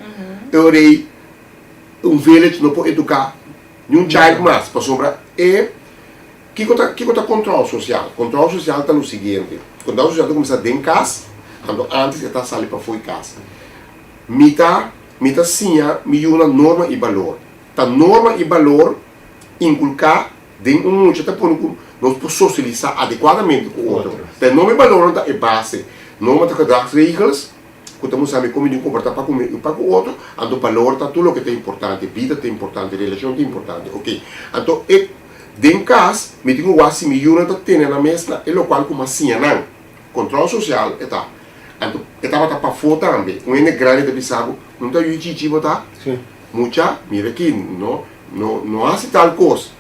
e ora ei un village no por educa ni un child mas. Pasobra e kiko ta kiko ta control social? Control social ta lo siguiente, control social ta cuminsa den cas, anto antes e ta sali pafo di cas. Mi ta mi ta siña mi yunan norma y balor. Ta norma i balor inkulká den un mucha ta pone ku nos por sosialisá adekuadamente ku otro. Ta e norma i balornan ta e base. Norma ta gedragsregels ku ta mustra mi kon mi tin komportá pa ku mi i pa ku otro. Anto balor ta tur loke ta importante, bida ta importante, relashon ta importante. Oke. Anto e den kas mi tin ku wak si mi yunan ta tene nan mes na e lokual ku mi a siña nan. Kontròl sosial e ta. Anto e tabata pafó tambe. Un hende grandi ta bisa bo, No ta yu chichi bo ta? Mucha, mira aki, no, no, no hasi tal kos.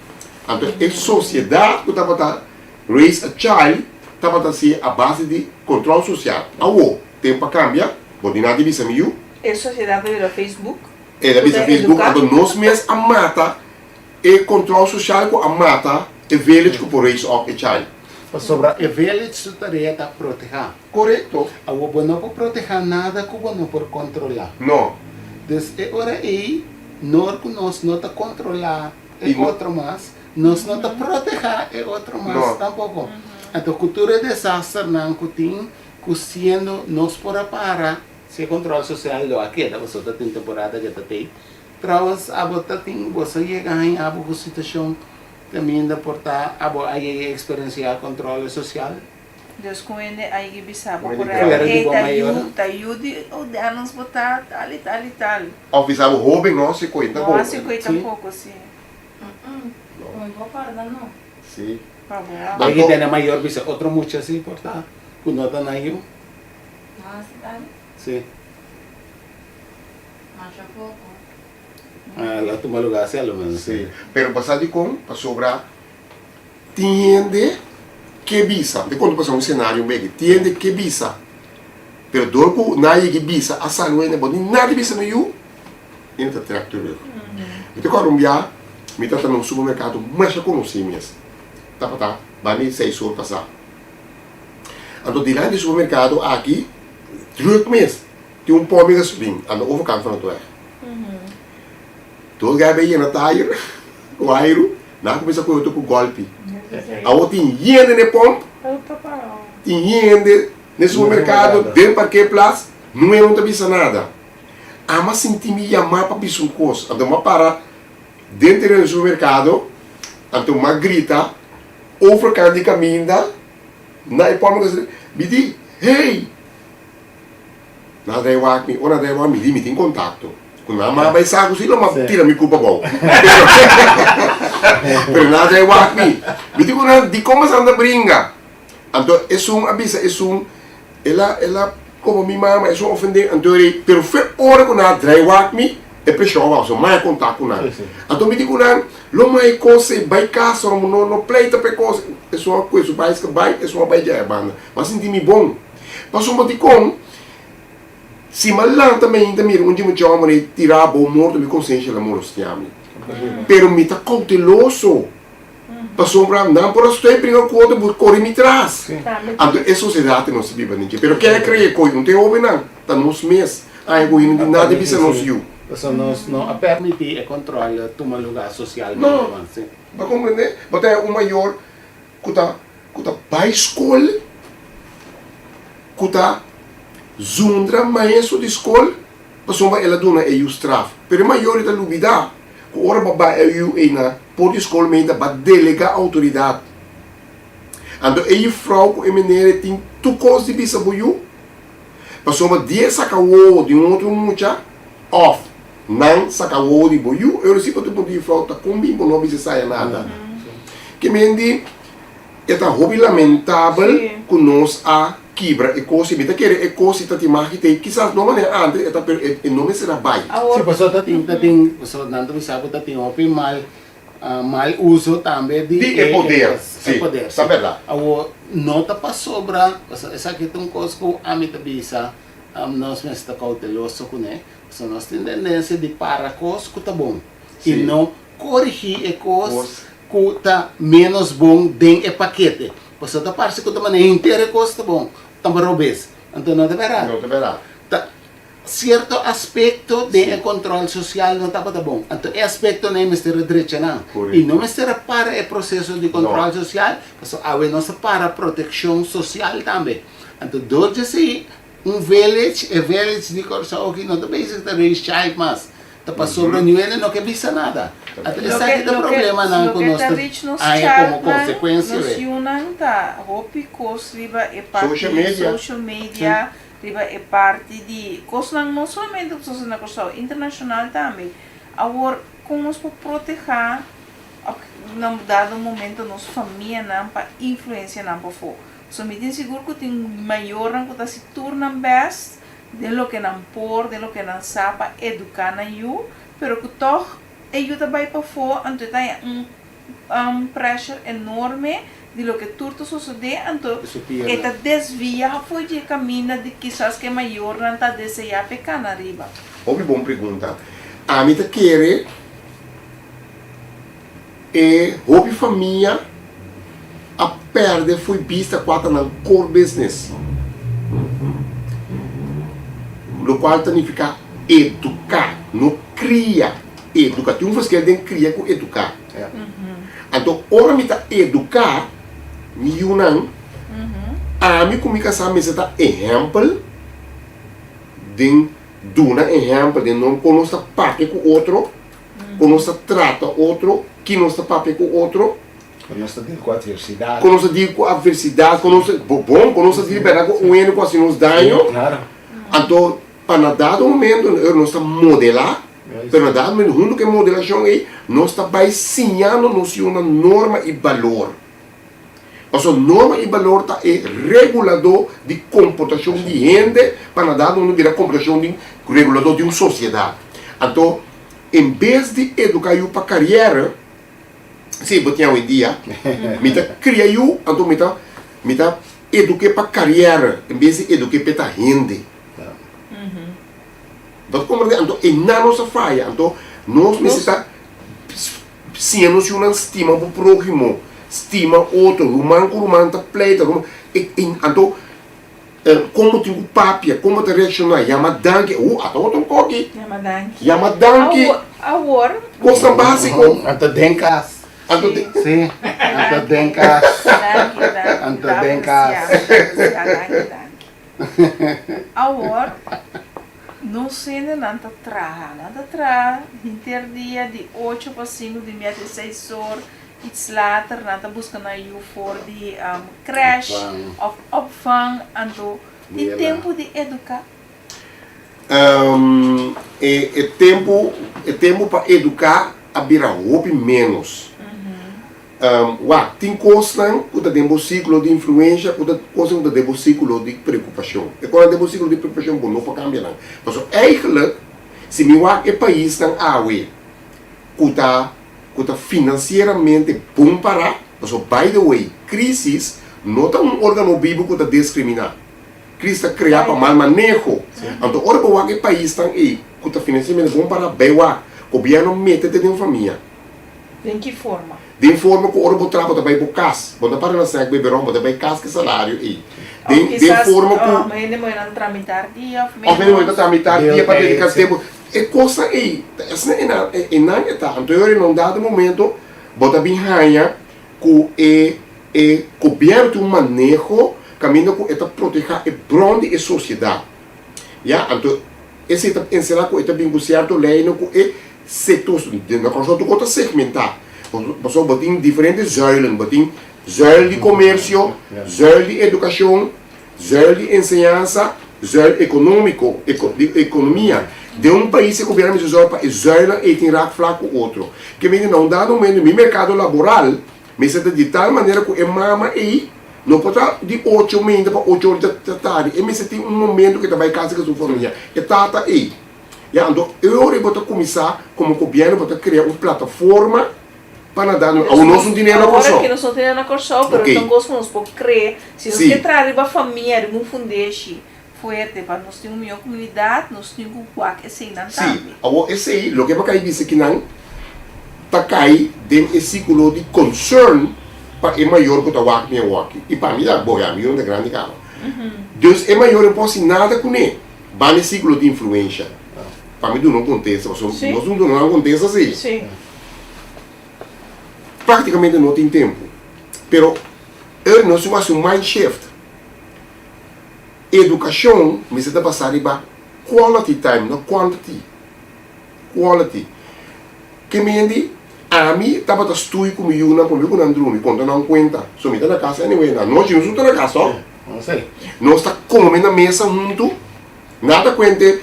Anto e sosiedat ku tabata raise a child tabata hasié a base di kontròl sosial. Awo, tempu a kambia, bo di nada di bisa mi yu. E sosiedat a bira Facebook. El a bisa Facebook, anto nos mes a mata e kontròl sosial ku a mata e village ku por raise up e child. Pasobra e village su tarea ta protehá. Korekto. Awor bo no por protehá nada ku bo no por kontrolá. No. Dus e ora ei, nor ku nos no ta kontrolá e otro mas, nos no ta protehá e otro mas tampoko. Anto ku tur e desasternan ku tin, ku siendo nos por a para, si e kontrol sosial lo a keda, pasobra ta tin temporada ke ta tei. Trouwens, abo ta tin, boso yega haña abo ku situashon kaminda por ta abo a yega eksperensiá kontrole sosial? Dios ku hende a yega bisa bo Hende por grandi. ehempel, Fuera di hey bo ta mayor. yu, ta yu di oudernos bo ta tal i tal i tal. Of bisa bo hoben no hasi koe No tampoko. hasi koe Sí. tampoko, sí. Mi por corda no. Sí. Pa bo a. Bay ki tene mayor bisa otro mucha si por ta ku no ta nan yu. No hasi tal? Sí. Masha poko. Ah, la tuma lugar si a lo menos. Sí. Pero bo sa dikon? Pasobra Tin hende ke bisa, mi ta konta pasobra un senario un beke, tin hende ke bisa, pero dor ku nan a yega i bisa a sali wende bo ni nada bisa no yu, hende ta trèk terug. Mi ta kòrda un bia, Mi tabata na un supermerkado masha konosí mes. Tabata banda di seis or pasá. Anto dilanti di supermerkado aki, drùk mes, tin un pòmp di gasolin aan de overkant van het weg. Dos gai bai yena tayer ku airu, nan a kuminsá kohe otro ku gòlpi. Awor tin hende na e pòmp, tin hende na e supermerkado, den parkeerplaats, nue no ta bisa nada. Ami a sinti mi yamá pa bisa un kos, anto mi a para den tereno di supermerkado, anto mi a grita overkant di kaminda na e pòmp di gasolin, mi di, Hey! Nan rei wak mi, ora nan rei wak mi di mi tin kontakto ku nan m'a bai sa ku si lo m'a tira mi kurpa abou. Pero nan rei wak mi, mi di ku nan dikon boso anda bringa? Anto esun a bisa esun, el a el a koba mi mama, esun a ofendé, anto e rei, pero fe ora ku nan a drai wak mi, e preshon a baha, so m'a kontak ku nan. Anto mi di ku nan, lo m'a e kos ei bai kas, no no pleita pa e kos, esun a kue su baiska bai, esun a bai djai a banda. M'a sinti mi bon. Pasobra dikon si m'a lanta mi ainda mira un di mucha homber ei tirá abou morto mi konsensia la molestiá mi. Pero mi ta kouteloso pasobra nan por a stoi bringa ku otro bo kore mi tras. Anto e sosiedat nos ta biba den dje. Pero ken a krea e koi? Un ta e hobennan, ta nos mes. Ai ku hende di nada bisa nos yu. Pasobra nos no a permití e kontròl tuma lugá sosialmente. No, bo a komprendé? Bo ta un mayor ku ta ku ta bai skol, ku ta zundra maestro di skol pasobra el a duna e yu straf. Pero e mayor ta lubida ku ora bo bai e yu ei na por di skol mei ta ba delega outoridat. Anto e yufrou ku e meneer ei tin tur kos di bisa bo yu pasobra di e saka wowo di un otro mucha òf nan saka wowo di bo yu, e ora si bo ta puntra yufrou ta kon bin bo no a bisa esaya nada. Ke men di e ta hopi lamentabel ku nos a kibra e kos i mi ta kere e kos i ta tin magi te kisas no manera antes e ta pero e no mester a bai. Si pasobra ta tin ta tin pasobra nan ta bisa ku ta tin hopi mal mal uso tambe di Di e poder si ta berdad. Awor no ta pasobra pasobra esaki ta un kos ku ami ta bisa nos mester ta kouteloso kuné pasobra nos tin tendensia di para kos ku ta bon i no Korigí e kos ku ta ménos bon den e pakete. Pasobra ta parse ku ta manera henter e kos ta bon, ta robes. Anto no ta bèrdat. No ta bèrdat. Ta sierto aspekto den e kontròl sosial no tabata bon. Anto e aspektonan ei mester a drecha nan. I no mester a para e proseso di kontròl sosial, pasobra awe nos a para protekshon sosial tambe. Anto dor di esei un village, e village di Kòrsou aki no ta bezig ta raise child mas. Ta pasobra niun hende no ke bisa nada. Anto esaki ta problemanan ku nos ta haña komo konsekuensia Nos yunan ta hopi kos riba e parti di social media, riba e parti di kosnan no solamente ku ta sosode na Kòrsou, internashonal tambe. Awor kon nos por protehá òf na un dado momento nos famianan pa influensianan pafó? So mi tin sigur ku tin mayornan ku ta hasi tur nan bèst den loke nan por, den loke nan sa pa eduká nan yu, pero ku tòg e yu ta bai pafó, anto e ta haña un pressure enorme di loke tur ta sosodé, anto e ta desviá for di e kaminda di kisas ku e mayornan ta deseá pa e kana riba. Hopi bon pregunta. Ami ta kere e hopi famia a perde fo'i bista kua ta nan core business, lokual ta nifiká eduká, no kria, eduká. Tin un verschil den kria ku eduká. Anto ora mi ta eduká mi yunan, ami ku mi kasá mester ta ehèmpel den duna ehèmpel den no kon nos ta papia ku otro. Kon nos ta trata otro, ki nos ta papia ku otro. Kon nos ta deal ku atversidat. Kon nos ta deal ku atversidat, kon nos ta, bon, kon nos ta deal bèrdat ku un hende ku hasi nos daño. Klaro. Anto, pa na dado momento nos ta modelá, pero na dado momento huntu ku e modelashon ei, nos ta bai siñando nos yunan norma i balor. Pasobra norma i balor ta e reguladó di komportashon di hende pa na dado momento bira komportashon di reguladó di un sosiedat. Anto, en bes di eduká yu pa kariera, si bo tin awendia, mi ta kria yu, anto mi ta mi ta eduk'é pa kariera en bes di eduk'é p'e ta hende. Bo ta komprendé? Anto einan nos a faya. Anto nos mester ta. siña nos yunan stima bo próhimo, stima otro, ruman ku ruman ta pleita, ruman, e, e, anto kon bo tin ku papia, kon bo ta reakshoná, yama danki, uh, ata otro koki. Yama danki. Yama danki. Awor, awor. Kosnan básiko. Anto den kas. Anto den. Sí, anto den kas. Danki, danki. Anto den kas. Danki, danki. Awor, nos hendenan ta traha. Nan ta traha henter dia di ocho pa sinku di mia te seis or, iets later nan ta buska nan yu for di crèche of opvang. Anto tin tempu di eduká? E tempu, e tempu pa eduká a bira hopi ménos. Wak, tin kosnan ku ta den bo sirkulo di influensha ku ta kosnan ku ta den bo sirkulo di preokupashon. E kosnan den bo sirkulo di preokupashon bo no por kambia nan. Pasobra eigentlik si mi wak e paisnan awe ku ta ku ta finansieramente bon pará, pasobra by the way krisis no ta un organo bibu ku ta diskriminá. Krisis ta kreá pa mal maneho. Anto ora bo wak e paisnan ei ku ta finansieramente bon pará, bai wak, gobièrnu mete te den famia. Den ki forma? Den forma ku ora bo traha bo ta bai bo kas, bo no ta para na sèk bebe ròm, bo ta bai kas ku e salario ei. Den den forma ku. Òf kisas hende muhénan tra mitar dia òf ménos. Òf hende muhénan ta tra mitar dia pa dediká tempu. E kosnan ei, ta esnan einan einan e ta. Anto e ora na un dado momento bo ta bin haña ku e e gobièrnu tin un maneho kaminda ku e ta protehá e bron di e sosiedat. Ya, anto esei ta enserá ku e ta bin ku sierto leinan ku e Sector, na Kòrsou tur kos ta segmentá. Pasobra bo tin diferente zuilen. Bo tin zuil di komersio, zuil di edukashon, zuil di enseñansa, zuil ekonómiko, di ekonomia. Den un pais e gobièrnu mester zòrg pa e zuilnan ei tin raakvlak ku otro. Ke mende na un dado momento mi merkado laboral mester ta di tal manera ku e mama ei no por ta di ocho meinta pa ocho ora di tardi. E mester tin un momento ku e ta bai kasa ku su famia. E tata ei. Ya, anto e ora ei bo ta kuminsá komo gobièrnu bo ta krea un plataforma pa na da nos. Awor nos no tin na Kòrsou. Awor aki nos no tin na Kòrsou, pero ta un kos ku nos por krea. Si nos ke traha riba famia, riba un fundeshi fuerte pa nos tin un mihó komunidat, nos tin ku wak eseinan tambe. Sí, awor esei, loke bo kai bisa kinan ta kai den e sikulo di concern pa e mayor ku ta wak mi awor aki. I pa mi ta, bo ya, mi yu no ta grandi kaba. Dus e mayor no por hasi nada kuné. Banda e sikulo di influensha. Pa mi duna un kontesta, pasobra Sí. nos no duna nan kontesta si. Sí. Praktikamente no tin tempu. Pero ora nos tin hasi un mind shift. Edukashon mester ta basá riba quality time, no quantity. Quality. Ke mende, ami tabata stui ku mi yunan promé ku nan drumi, konta nan kuenta. So mi ta na kas anyway, na nochi nos no ta na kas to. Nos ta kome na mesa huntu, nada kuente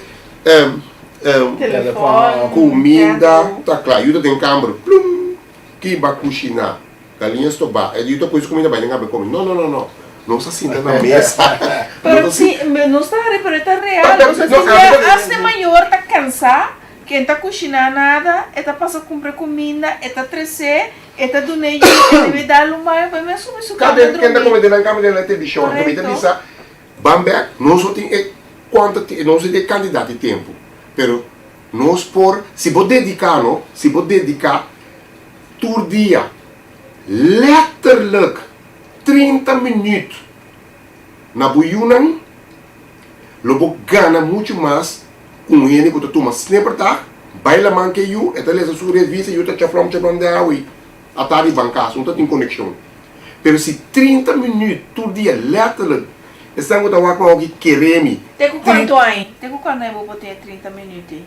kuminda ta kla. Yu ta den kamber, plum, ki ba kushiná, galiña stobá, e yu ta kohe su kuminda bai den kamber kome. No, no, no, no. Nos ta sinta na mesa. Pero si, nos ta hari, pero e ta real. Hasta e mayor ta kansá. Ken ta kushiná nada, e ta pasa kumpra kuminda, e ta tres'é, e ta dun'é yu, e debe dal un baño pa e mes subi su kama Ken ta drumí. kome den nan kama den nan televishon. Anto mi ta Korekto. bisa, ban bèk, nos no tin e kuanto, nos no tin e kantidat di tempu, pero nos por, si bo dediká no, si bo dediká tur dia letterlijk 30 minüt na bo yunan, lo bo gana muchu mas ku un hende ku ta tuma snippertag, bai laman ku e yu, e ta lesa su revista, e yu ta chaflòm chaflòm den awa i atardi ban kas, no ta tin konekshon. Pero si 30 minüt tur dia lètterlik esnan ku ta wak mi awor kere mi. Te ku kuantu aña? Te ku kuantu aña bo por tin e 30 minüt ei?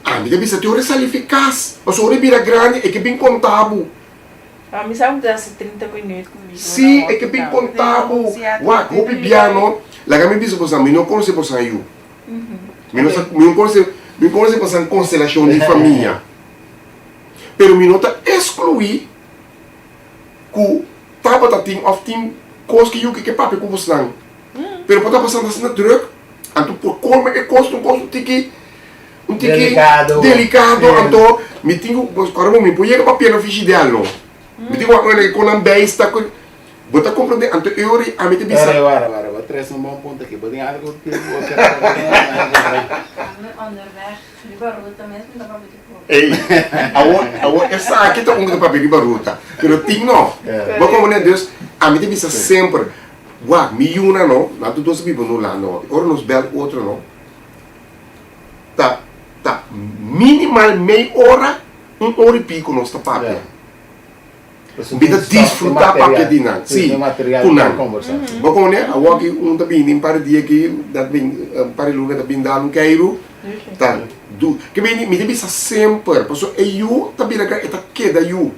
Ami ta bisa te ora e sali fi kas, pasobra ora e bira grandi e ke bin konta bo. Ami sa ku ta hasi 30 minuut ku mi Sí, e ke bin konta bo. Wak, hopi bia no. Laga mi bisa boso, mi no konosé boso yu. Mi no sa, mi no konosé, mi konosé boso konstelashon di famia. Pero mi no ta eskluí ku tabata tin òf tin kos ku yu ke ke papia ku bosnan. Pero por ta pasando asina drùk, anto por kolma e kos ta un kos un tiki. Un tiki Delicado. delicado, anto mi tin ku, pues ora bo mi por yega papia na Fishidel no. Mi tin ku wak manera kon nan beis ta ku, bo ta komprende, anto e ora ei ami ta bisa. Ora, wara, wara, bo trese un bon punto aki, bo tin algu ku bo kier papia? Ami onderweg riba ruta mes mi ta papia di kopi. Ey, awor, awor esaki ta un ku ta papia riba ruta, pero tin no. Bo komprende? Dus, ami ta bisa semper, wak, mi yunan no, nan tur dos ta biba na Hulanda hopi, ora nos bèl otro no, ta, ta minimal mei ora, un ora i piko nos ta papia. Mi ta disfrutá papia di nan, sí, ku nan. Bo kono? Awor ki un ta bini un par di dia aki, dat bin un par di luna ta bin dal un keiru, ta du. Ke bini, mi ta bisa semper, pasobra e yu ta bira gran, e ta keda yu.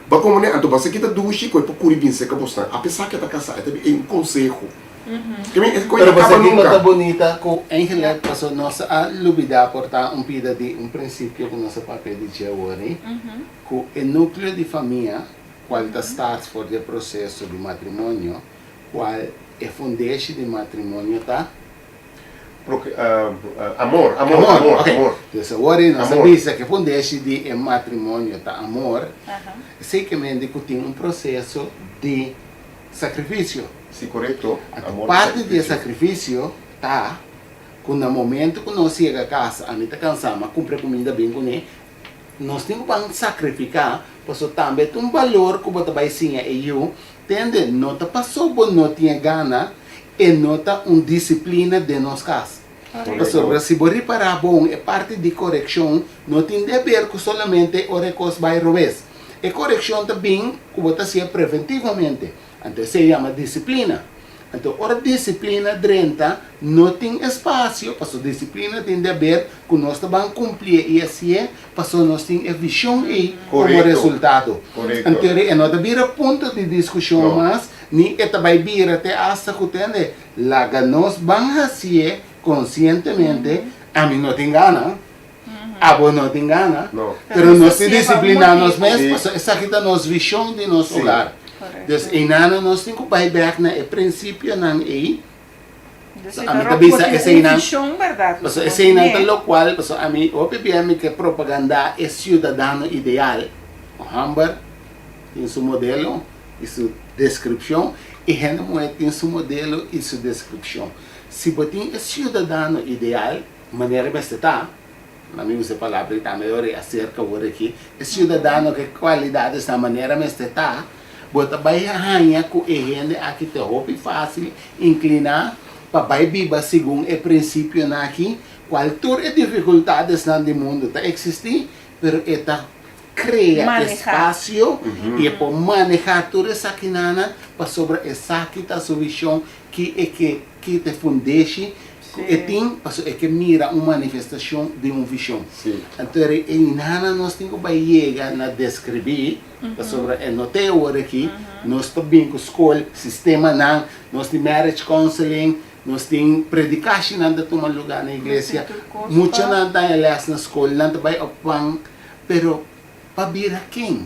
Bo kono? Anto bo sa ki ta dushi ku e por kuri bin serka bosnan, apesar ku e ta kasá, e ta bin un konseho. Ke bini, e Pero ta bo kaba sa kiko ta nunka. bunita ku eigenlijk pasobra nos a lubidá por ta un pida di un prinsipio ku nos a papia di dje awor ei. Ku e núkleo di famia, kual ta start for di e proseso di matrimonio, kual e fundeshi di matrimonio ta? Amor, amor, amor, ok. amor. Dus awor ei nos a Amor. bisa ku e fundeshi di e matrimonio ta amor, esei ke mende ku tin un proseso di sakrifisio. Si, korekto. Anto Amor di parti di e sakrifisio. sakrifisio ta ku na momento ku nos yega kas, ami ta kansá, mi a kumpra e kuminda bin kuné, Nos tin ku ban sakrifiká, paso tambe ta un balor ku bo ta bai siña e yu, tende no ta paso bo no tin e gana, e no ta un disiplina den nos kas. Pasobra si bo ripará bon e parti di korekshon no tin di aber ku solamente ora e kos bai robes. E korekshon ta bin ku bo ta hasié preventivamente. Anto esei yama disiplina. Anto ora disiplina drenta no tin espasio paso disiplina tin di aber ku nos ta ban kumplié i hasié paso nos tin e vishon ei komo resultado. Anto e no ta bira punto di diskushon mas ni e ta bai bira te asta ku tende laga nos ban hasié konsientemente ami no tin gana abo no tin gana, pero nos tin disipliná nos mes, pasobra esaki ta nos vishon di nos hogar. Dus einan nos tin ku bai bèk na e prinsipionan ei. Ami ta bisa eseinan, pasobra eseinan ta lokual, pasobra ami hopi bia mi ke propagandá e siudadano ideal. Un hòmber tin su modelo i su deskripshon, i hende muhé tin su modelo i su deskripshon. Si bo tin e siudadano ideal, Manera mester ta, na mi usa e palabra ei tambe ora e aserka wor aki, e siudadano ku e kualidades na manera mester ta, bo ta bai haña ku e hende aki ta hopi fásil inkliná pa bai biba segun e prinsipionan aki, kual tur e difikultadesnan di mundu ta eksistí, pero e ta krea espasio i e por manehá tur esakinannan pasobra esaki ta su vishon ki e ke ki ta e fundeshi ku e tin pasobra e ke mira un manifestashon di un vishon. Anto e einan nos tin ku bai yega na deskribí pasobra e no ta e ora aki nos ta bin ku skol, sistemanan, nos tin marriage counseling, nos tin predikashinan ta tuma lugá na iglesia, muchanan ta haña lès na skol, nan ta bai opvang, pero pa bira ken?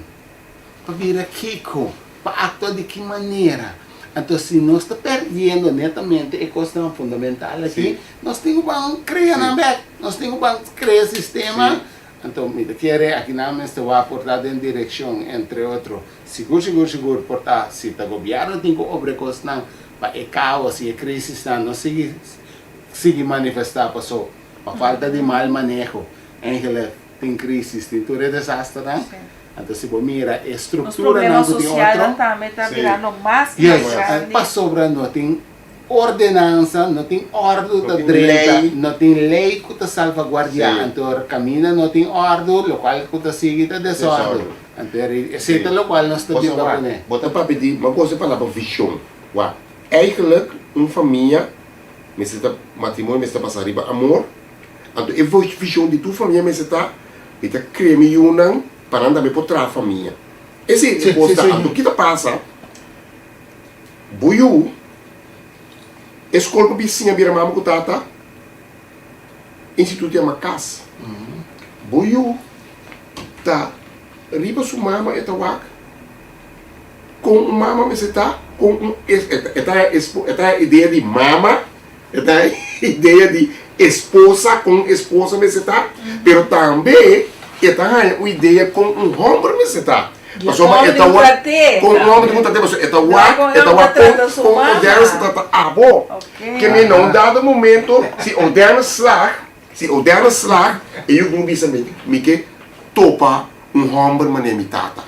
Pa bira kiko? Pa aktua di ki manera? Anto si nos ta perdiendo netamente e kosnan fundamental aki, nos tin ku ban krea nan bèk, nos tin ku ban krea sistema. Anto mi ta kere akinan mester wak por ta den direkshon, entre otro, sigur sigur sigur por ta si ta gobièrnu tin ku obra e kosnan pa e kaos i e krisisnan no sigui sigui manifestá paso pa falta di mal maneho eigenlijk tin krisis, tin tur e desasternan. Anto si bo mira e Nos structuranan problema cu tin socialnan otro. tambe ta birando mas y mas Yes, grandi. pasobra no tin ordenansa, no tin ordu No ta tin drenta, ley. no tin ley cu ta salvaguardia. Sí. Anto caminda no tin ordu, locual cu ta sigui ta desordu. Desordu. Anto esey Sí. ta locual nos ta Bo sa biba wak, cune. bo ta papia di, bo a gosa e palabra vision. Wak, eigenlijk un famia mester ta, matrimonio mester ta basa riba amor. Anto e vision di tur famia mester ta, Mi ta kria mi yunan pa nan tambe por traha famia. Esei e kos ta. Anto ki ta pasa? Bo yu e skol pa bin siña bira mama ku tata, instituto yama kas. Bo yu ta riba su mama e ta wak kon un mama mester ta, kon un e ta e ta idea di mama. E ta idea di esposa, kon un esposa mester ta, pero tambe e ta haña un idea kon un hòmber mester ta. Pasobra e ta wak kon un hòmber tin ku trata, pasobra e ta wak, e ta wak kon kon Odernes ta trata abo. Ke mi na un dado momento si Odernes slag, si Odernes slag, e yu ku mi bisa mi, mi ke. topa un hòmber manera mi tata.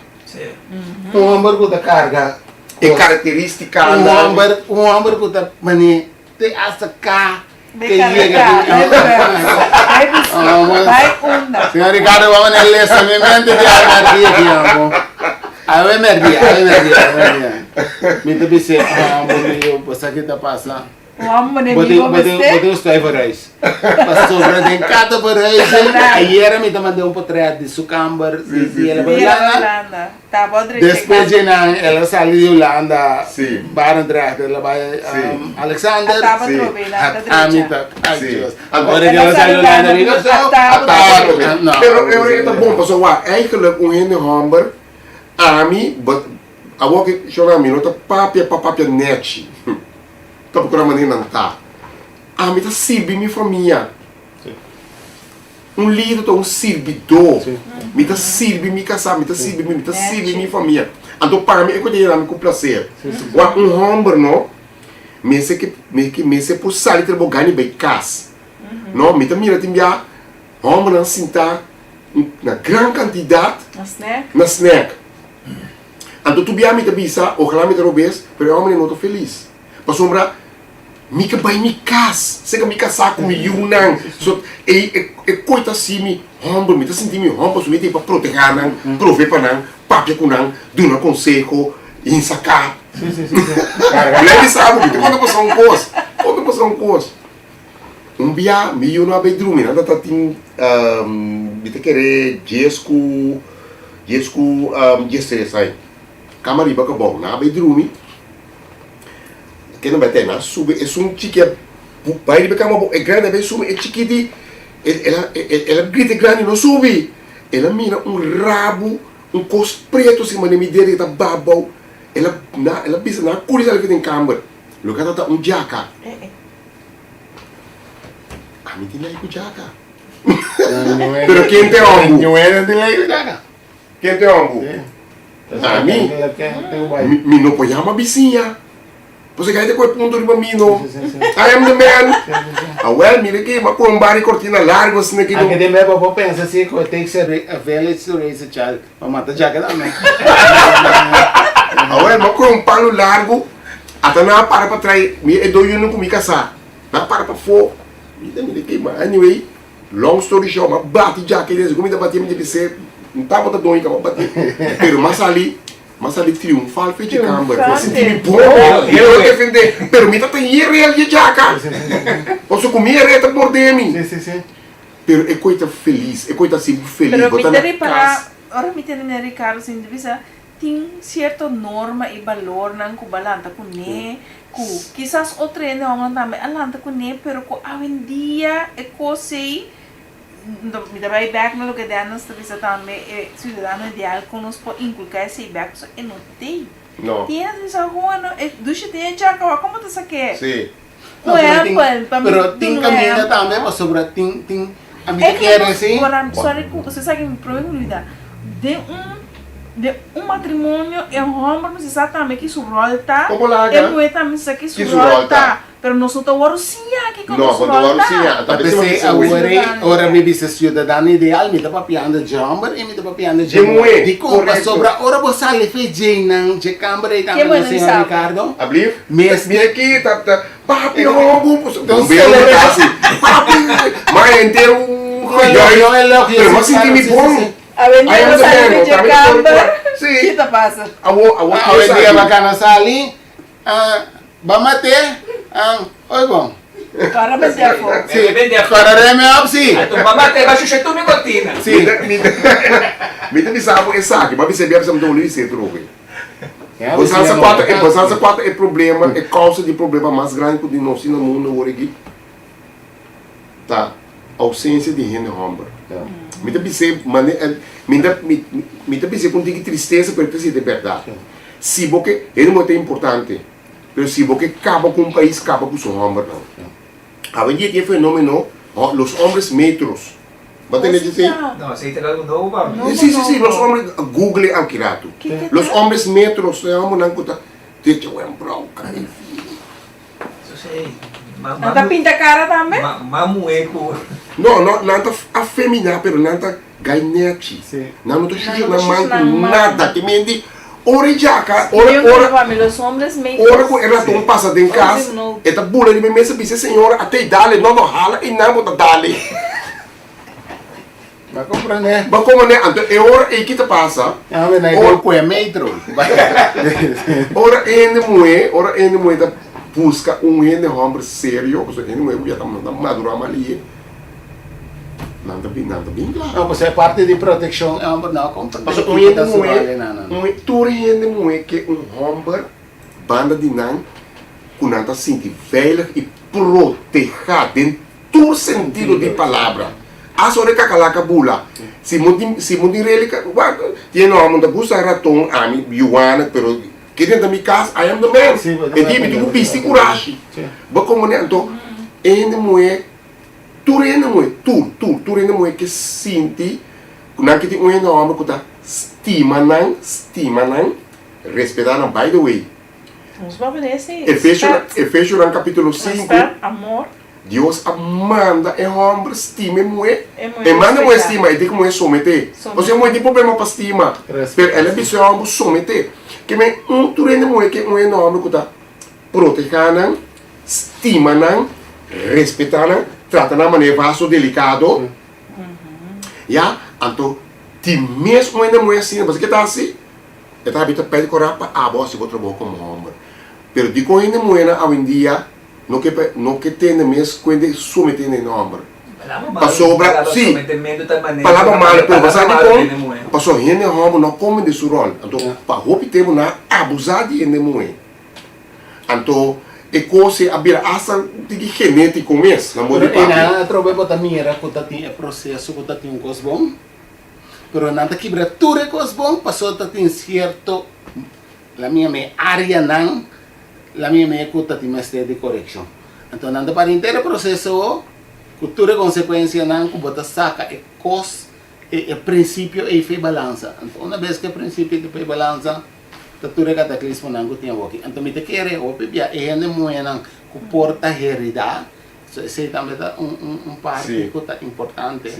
Un hòmber ku ta karga e karakterístikanan. Un hòmber, un hòmber ku ta manera te hasta ka te yega di. Bai unda. Señor Ricardo bo a manera lesa mi mente di awe merdia aki amo. Awe merdia, awe merdia, awe merdia. Mi ta bis'é, hòmber mi yu, bo sa ki ta pasa? Bo tin bo tin un stuiverhuis. Pasobra den kada verhuizing, ayera mi ta manda un potret di su kamber di el a bai Hulanda. Despues dje nan el a sali di Hulanda, Barendrecht, el a bai Alexander. Ami ta, ay Dios. Ora ku el a sali Hulanda mi no sa. Pero e ta bon pasobra wak, eigenlijk un hende homber, ami, awor ke shona mi no ta papia pa papia nechi. Ta procura manera nan ta. Ami ta sirbi mi famia. Un lider ta un sirbidó. Mi ta sirbi mi kasá, mi ta sirbi mi, mi ta sirbi mi famia. Anto pa mi e ku ta yena mi ku plaser. Wak un hòmber no, mester ke mester por sali trabou gana i bai kas. No, mi ta mira tin bia hòmbernan sintá na gran kantidat na snèk. Anto tur bia mi ta bisa, ojalá mi ta robes, pero e hòmber ei no ta felis. Pasobra mi ke bai mi kas, seka mi kasá ku mi yunan. So, ei e koi ta hasi mi hòmber, mi ta sinti mi hòmber pasobra mi ta ei pa protehá nan, prove pa nan, papia ku nan, duna konseho, hinsaká. Mi a bisa bo, mi ta konta boso un kos, konta boso un kos. Un bia mi yunan a bai drumi, nan ta tin, mi ta kere dies ku. Dies ku diestres ai. Kama riba kabou, nan a bai drumi. Kende bai te, nan a subi esun chiki a bai riba e kama abou, e grandi a bai subi, e chikiti el a el a grita e grandi no subi. El a mira un rabu, un kos pretu asina manera mi dede ta babou. El a na el a bisa nan a kuri sali for den kamber. Loke a ta ta un djaka. Ami tin lei ku djaka. Pero ken te hombu? Ken te hombu? Ami. Mi no por yama bisiña. Pasobra e ta kohe punto riba mi no. I am the man. Awel, mira aki, mi a pone un bar di kortina largo asina aki. Aki den bo por pensa si ku it takes a village to raise a child. Pa mata djaka tambe. Awel, mi a kohe un palu largo, ata nan a para pa trae mi e doñonan ku mi kasá. Nan a para pafó. Mi ta mira ke ma anyway long story short m'a bati djaki den segun mi ta bati mi ta bis'é mi tabata doño kaba bati pero m'a sali m'a sali triunfal fe dje kamber m'a sinti mi bon mi no defende pero mi ta ta yerel dje djaka pasobra ku mi yerel ta morde mi pero e koe ta felis e koe ta hasi bo felis Pero bo mi ta ta na ripara kas. ora mi tende mira Ricardo sinti bisa Tin sierto norma i balornan ku bo a lanta kuné, ku kisas otro hende hòmbernan tambe a lanta kuné, pero ku awendia e kos ei, mi ta bai bèk na loke Dennis ta bisa tambe, e siudadano ideal kon nos por inkulká esei bèk, pasobra e no t'ei. No. Tin hende ta bisa, Hono, e dushi tin e djaka, wak komo ta sak'é? Sí. Un ehèmpel, pa mi Pero tin duna un kaminda ehèmpel. tambe pasobra tin, tin, ami E ta ke kere nos si. por a, sorry ku usted sa ke mi prome ku olbida, den un, den un matrimonio e homber mester sa tambe ki su ròl ta, Komo laga? e muhé tambe mester sa ki su Ki su ròl ròl ta, ta. pero nos no ta wòrdu siña kiko No, nos bo no ròl wòrdu ta. siña, ta Ta p'esei p'esei mi bisa awor wei. ei, ora mi bisa siudadano ideal, mi ta papiando dje hòmber i mi ta papiando dje Dje muhé, Dikon? korekto. Pasobra ora bo sali fe djeinan, dje kamber ei Ke tambe, muhé no no señor bisa bo? Ricardo? Ablief? Mester. Mira aki, ta, ta, papi hombu, pues, Entonces, bombero no ta así. Papi, ma henter un gejuich. Elogio, elogio, Pero m'a sí, sinti claro, mi sí, bon. sí, sí. Awendia I am bo the sali man, fe no, dje tambe ta por kamber, igual. Sí. ki ta pasa? Awo, awo, Ah, Awendia sali. bacana sali, ah, ba mate, ah, oi bon. Para bende afó. Sí, Bende afó. para reme op, sí. Anto ba mate, ba shusha tur mi cortina. Sí. Mi ta, mi ta, mi ta bisa bo esaki, bo a bisa mi a bisa mi ta wòrdu bis'é trobe. Bo sa sa kua ta e, bo sa sa kua ta e problema, e kousa di problema mas grandi ku tin nos tin na mundu awor aki? Ta ousensia di hende hòmber. Mi ta bis'é mane, mi ta, mi, mi ta bis'é ku un tiki tristesa pero ta siente bèrdat. Si bo ke, hende muhé ta importante, pero si bo ke kaba ku un pais, kaba ku su hòmbernan. Awendia tin e fenomeno, los hombres metros. Bo tende dje esei? No, esei ta algu nobo pa mi. Si, si, si, los hombres, google aki ratu. Los hombres metros, e hombernan ku ta trecha wembrou, kara i fini. So esei, ma, Nan ta pinta kara tambe? Ma, ma muhé ku. No, no, nan ta afeminá, pero nan ta. Gai nechi. Sí. Nan no ta Nan shusha no ta nan man shusha ku nan man. nada. Ke men di, ora e djaka, ora, Yo ora, Pa mi los hombres make ora ku e raton pasa den kas, Ozi no. e ta bula riba e mesa bisa e señora, Atei, dale. No, no, hala einan bo ta dale. Ba komprendé. Ba komprendé. Anto e ora ei ki ta pasa? Ya me na e Ora- kue metro. Ora e hende muhé, ora e hende muhé ta buska un hende hòmber serio, pasobra e hende muhé ku ya ta madurá mal lié, Nan ta bin, nan ta bin kla. No, pasobra e parti di protekshon e hòmber no a komprendé Pasobra un kiko hende ta su muhé, ròl einan, nan. un tur hende muhé ke un hòmber banda di nan ku nan ta sinti veilig i protehá den tur sentido di palabra. Asta ora e kakalaka bula, si bo tin, si bo tin reli, wak, tin hende hòmber ta gusta raton, ami, yuana, pero ke den ta mi kas, I am the man. Sí, bo ta E dia mi tin ku bisti kurashi. Bo komprendé? Anto e hende muhé. Tur hende muhé, tur, tur, tur hende muhé ke sinti ku nan ke tin un hende hòmber ku ta stima nan, stima nan, respetá nan. By the way, Nos por bini esei, Efesionan, respet. Efesionan kapítulo sinku, Respet, amor. Dios a manda e hòmber stima e muhé. E muhé E manda e muhé respetá. stima, e di ku muhé someté. Someté. Osea e muhé tin problema pa stima, Respetá, pero el a sí. bisa e hòmber someté. Ke men un tur hende muhé ke un hende hòmber ku ta protehá nan, stima nan, respetá nan, trata nan manera vaso delikado, ya, anto di mes un hende muhé asina, pasobra ke ta hasi? E ta habita pèt korá pa abo hasi bo trabou komo hòmber. Pero dikon hende muhénan awendia no ke pa no ke tende mes ku hende someté na hende hòmber? Pasobra, sí, palabra malo, pero bo sa dikon? Pasobra hende hòmber no komprendé su ròl, anto pa hopi tempu nan a abusá di hende muhé. Anto e kos ei a bira asta di genétiko mes na modo di Pero papia. einan atrobe bo ta mira ku ta tin e proseso ku ta tin un kos bon, pero nan ta kibra tur e kos bon pasobra ta tin sierto la mia me áreanan la mia me ku ta tin mester di korekshon. Anto nan ta para henter e proseso ku tur e konsekuensianan ku bo ta saka e kos e prinsipio ei fe balansa. Anto una bes ku e prinsipio ta fe balansa. Ta tur e kataklismonan ku tin awoki. Anto mi ta kere hopi bia e hende muhénan ku por ta heridá, so esei tambe ta un un un parti ku ta importante.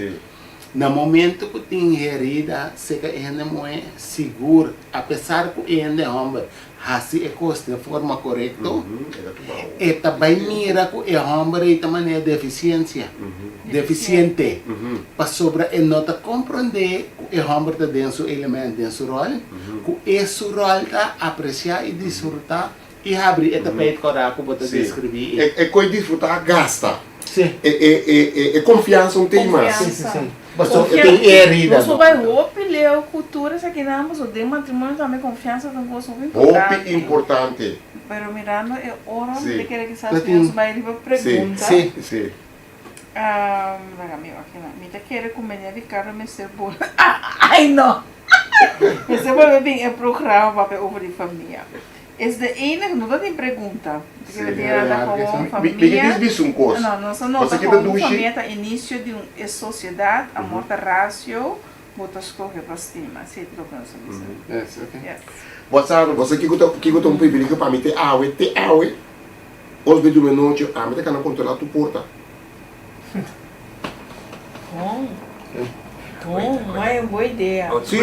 Na momento ku tin herida serka e hende muhé, sigur apesar ku e hende hòmber hasi e kos den forma korekto, e ta bai mira ku e hòmber ei ta manera defisiensia, defisiente, pasobra e no ta komprondé ku e hòmber ta den su element, den su ròl, ku e su ròl ta apresiá i disfrutá i habri e tapijt kòrá ku bo ta deskribí E. E koe disfrutá gasta. Sí. E e e e e konfiansa un tin mas. Sí, sí, sí. Pasobra e tin herida. Nos por bai hopi leu ku tur esakinan pasobra den matrimonio tambe konfiansa ta un kos hopi importante. Hopi importante. Pero mirando e ora mi ta kere kisas Ta mi nos tin. bai riba pregunta. Sí. Sí. Laga mi wak kina. Mi ta kere ku Meneer Ricardo mester bol Ai no! Mester bolbe bin e programa papia over di famia. Es de enige, no ta tin pregunta. Mi ta kere tin ta gewoon Mi mi ke famia. dis bisa un kos. No, nos a nota Pasobra ki ta gewoon ku dushi. famia ta inisio di un e sosiedat, amor ta rasio, bo ta skohe pa stima. Esei ta loke nos a bisa. Yes, okay. Yes. Bo sa, bo sa kiko ta kiko ta un privilegio pa mi te awe, te awe. Os be durmi anochi, ami ta kana kontrolá tur porta. Bon. Bon, mai un bo idea. Sí.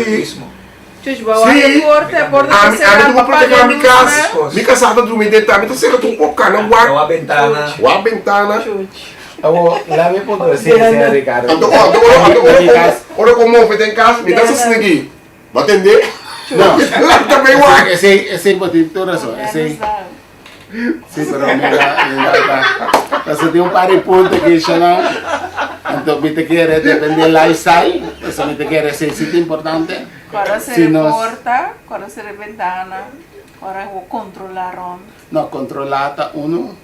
Chuch, bo a wak e porta, e porta ta Ami, ami será ta ku pa paga protegá mi luz, kas. né? Mi kasá ta drumi den ta, mi ta sera tur por kana wak. Wak bentana. Wak bentana. Chuch. Awo, laat mi puntra si, señor Ricardo. Anto, anto ora, anto ora, ora, ora ku move den kas, mi ta sa snigi. Bo a tende? No. Lanta bay wak. Esei, esei bo tin tur rason. Esei. Sí, pero mi da, mi da ta. Paso tin un par di punto aki shana. Anto mi ta kere depende lifestyle. Paso mi ta kere esei si ta importante. Ora se Si nos- reporta, ora se rebentana, ora bo controla rond. No, controla ta uno,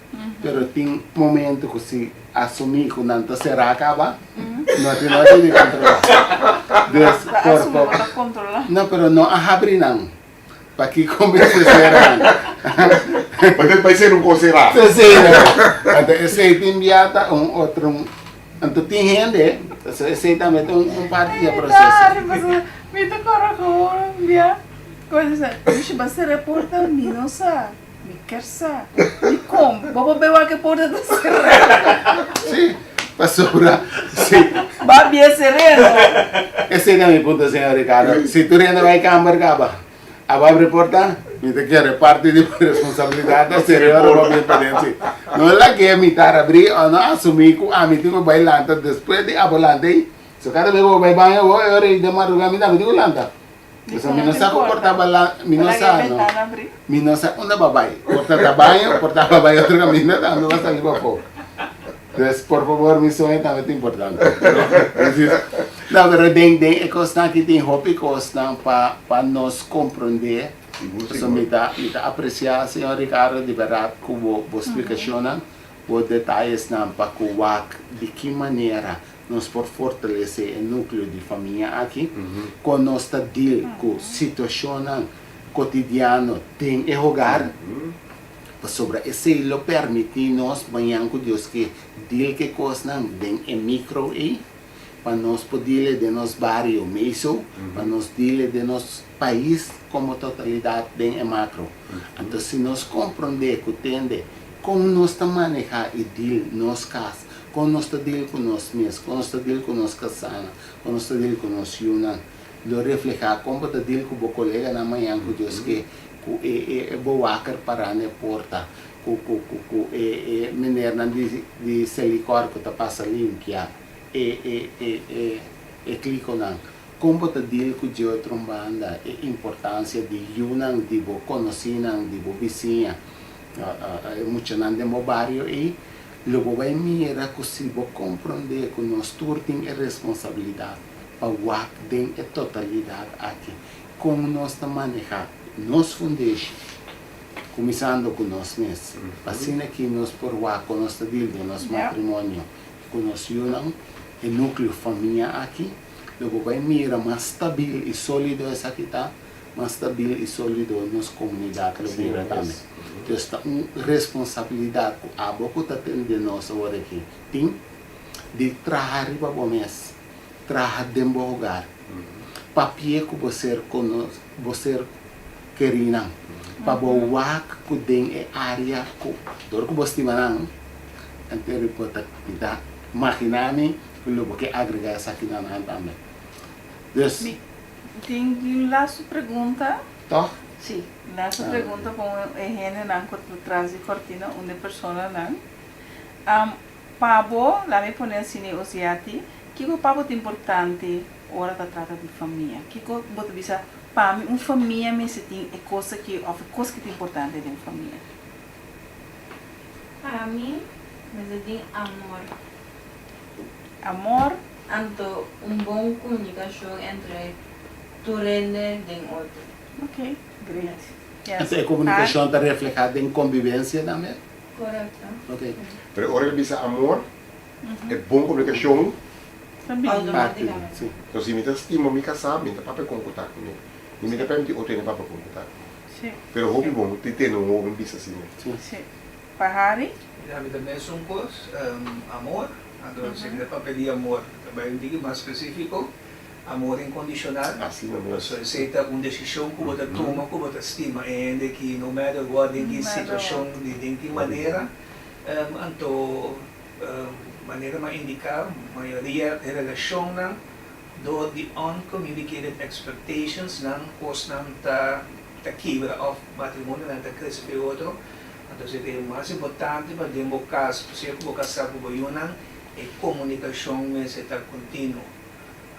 pero tin momento ku si asumi ku nan ta sera kaba, no tin nota di controla. Dus Ta por asumi por. bo ta controla. No, pero no a habri nan. Pakiko mester sera? Paske bai ser un kos será. Sí, sí. Anto esei tin bia ta un otro. Anto tin hende, so esei tambe ta un parti di e proseso. Mi ta kòrda gewoon un bia ku a bisa, Mishi ba sera e porta? Mi no sa, mi ker sa. Dikon? Bo por bai wak e porta ta será. Sí. Pasobra si. Ba bien sereno. Esei ta mi punto señor Ricardo. Si tur hende bai kamber kaba, abo abri porta, mi ta kere parti di bo responsabilidat ta sere ora bo bin paden si. No lag'é mitar abri o no asumí ku ami tin ku bai lanta despues di abo lanta ei. So kada bes ku bo bai baño bo e ora ei den madrugá mi tambe tin ku lanta. Pasobra mi no sa ku por ta bala, mi no sa no. Mi no sa unda bo a bai. Por ta ta baño, por ta bai otro kaminda, tambe bo a sali pafó. Pues, por fabor, mi soño tambe ta importante. No, pero den, den e kosnan aki tin hopi kosnan pa, pa nos komprondé. Pasobra mi ta, mi ta apresiá, señor Ricardo, di bèrdat ku bo, bo splikashonnan, bo detayesnan pa ku wak di ki manera nos por fortalesé e núkleo di famia aki, kon nos ta deal ku situashonnan kotidiano den e hogar, pasobra esei lo permití nos mañan ku Dios ke deal ku e kosnan den e mikro ei, pa nos por deal e den nos bario meso, pa nos deal e den nos pais komo totalidat den e makro. Anto si nos komprondé ku tende kon nos ta manehá i deal nos kas, Kon nos ta deal ku nos mes, kon nos ta deal ku nos kasánan, kon nos ta deal ku nos yunan, lo reflehá kon bo ta deal ku bo koleganan mañan ku Dios ke, ku e e e bowaker pará na e porta, ku ku ku ku e e menernan di di Selikor ku ta pasa limpia e e e e e klikonan. Kon bo ta deal ku dje otro un banda e importansia di yunan di bo konosínan, di bo bisiña, e muchanan den bo bario ei. Lo bo bai mira ku si bo komprondé ku nos tur tin e responsabilidat pa wak den e totalidat aki kon nos ta manehá nos fundeshi, kuminsando ku nos mes, pa asina ki nos por wak kon nos ta deal den nos matrimonio ku nos yunan, e núkleo famia aki, lo bo bai mira mas stabil i sólido esaki ta. mas stabil i sólido nos komunidat lo bira tambe. Entonces ta un responsabilidat ku abo ku ta tende nos awor aki tin di traha riba bo mes, traha den bo hogar, papia ku bo ser bo ser kerinan, pa bo wak ku den e área ku dor ku bo stima nan, anto bo ta magina mi ku lo bo ke agrega esaki na nan tambe. Dus. Tin un lastu pregunta. Toch? Sí, lastu pregunta pa un e hendenan ku ta tras di kortina, un di e personanan. Pa bo, laat mi pone asina Oziati, kiko pa bo ta importante ora ta trata di famia? Kiko bo ta bisa, pa mi un famia mester tin e kos aki òf e kos ki ta importante den famia? Pa mi mester tin amor. Amor. Anto un bon komunikashon entre tur hende den otro. Ok, great. Yes. Anto e komunikashon ta reflehá den kombibensia tambe? Korekto. Ok. Pero ora ke bisa amor, e bon komunikashon Ta bini. Parti, Outomatikamente. si. So si mi ta stima mi kasá, mi ta papia kon ku ta kuné. I mi ta permití otro hende papia kon ku ta kuné. Si. Pero hopi bon di tende un hoben bisa asina. Si. Si. Pa Harry? Ya, mi ta mesun kos, amor. Anto si mi ta papia di amor, ta bai un tiki mas spesífiko, amor inkondishonal. Asina mes. Pasobra esei ta un desishon ku bo ta tuma, ku bo ta stima e hende ki no matter what, den ki situashon, den ki manera. Anto manera mi a indiká, mayoria e relashonnan dor di uncommunicated expectations nan kosnan ta kibra òf matrimonionan ta krese ku e otro. Anto esei ta e mas importante pa den bo kas, sea ku bo kasá ku bo yunan, e komunikashon mester ta kontinuo.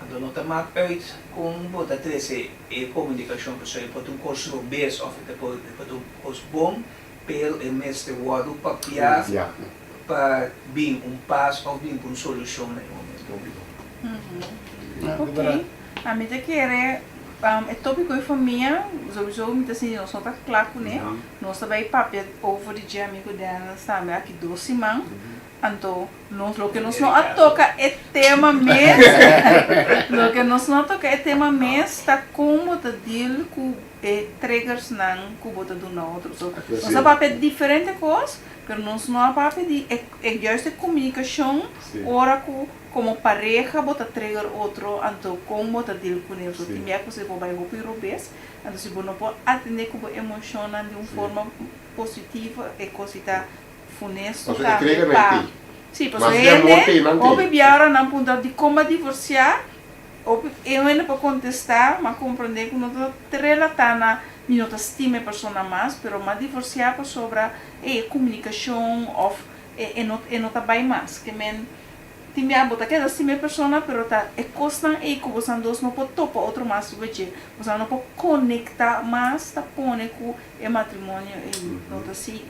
Anto no ta mak uit kon bo ta trese e komunikashon, pasobra e por ta un kos robes òf e por ta un kos bon, pero e mester wòrdu papiá pa bin un pas òf bin ku un solushon na e momento. Ok, ami ta kere e tópiko di famia, souiso mi ta sinti nos no ta kla kuné. Nos ta bay papia over di dje amigo Dennis tambe aki dos siman. Anto nos loke nos no a toca e tema mes, loke nos no a toca e tema mes ta con bo ta deal cu e triggersnan cu bo ta duna otro. So nos a papia diferente cos, pero nos no a papia di e e juist e comunicacion ora cu como pareha bo ta trigger otro anto con bo ta deal cune. So tin bia cu si bo bay hopi robes. Anto si bo no por atendé ku bo emoshonnan di un forma positivo, e kos ta funesto Pasobra e tambe trigger pa. nan tei. Sí, pasobra hende hopi bia ora nan puntra dikon bo a divorsiá, hopi e hende por kontestá, m'a komprondé ku no ta relatá na mi no ta stima e persona mas, pero m'a divorsiá pasobra e komunikashon òf e no e no ta bai mas. Ke men tin bia bo ta keda stima e persona pero ta e kosnan ei ku bosan dos no por topa otro mas riba dje, bosan no por konektá mas ta pone ku e matrimonio ei no ta sigui.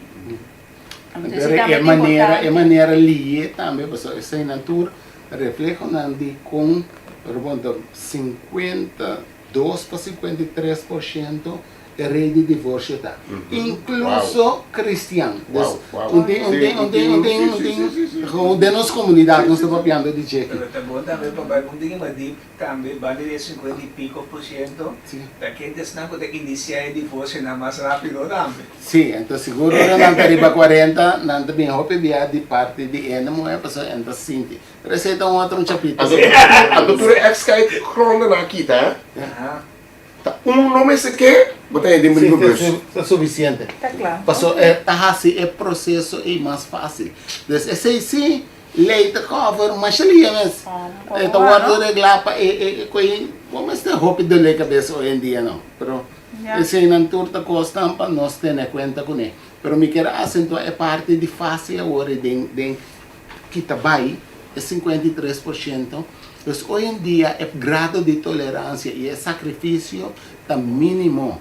Pero e manera, e manera liye tambe, pasobra eseinan tur reflehonan di kon rond 52 pa 53% e rei di divorsio ta, inkluso kristian. Dus un tin, un tin, un tin, un tin, un tin, gewoon den nos komunidat nos ta papiando di dje. Pero ta bon tambe pa bai un tin mas diep tambe, banda di e 50 i piko por siento, ta kende esnan ku ta inisiá e divorsionan mas rápido tambe. Sí, enton sigur ora nan ta riba 40, nan ta bin hopi bia di parti di ene muher pasobra en ta sinti. Pero esei ta un otro un chapito. Anto anto tur e ex-kijk-gronden a kita, ta un no mester ke bo ta hende den brievenbus. Sí, ta sufisiente. Ta kla. Pasobra e ta hasi e proseso ei mas fásil. Dus esei sí lei ta cover masha lia mes. E ta wòrdu reglá pa e e koe bo mester hopi dolé kabes hoy en dia no. Pero Eseinan tur ta kosnan pa nos tene kuenta kuné. Pero mi kier asentuá e parti di fásil awor i den den kita bai e 53%. Pues hoy en dia e grado di toleransia i e sakrifisio ta mínimo.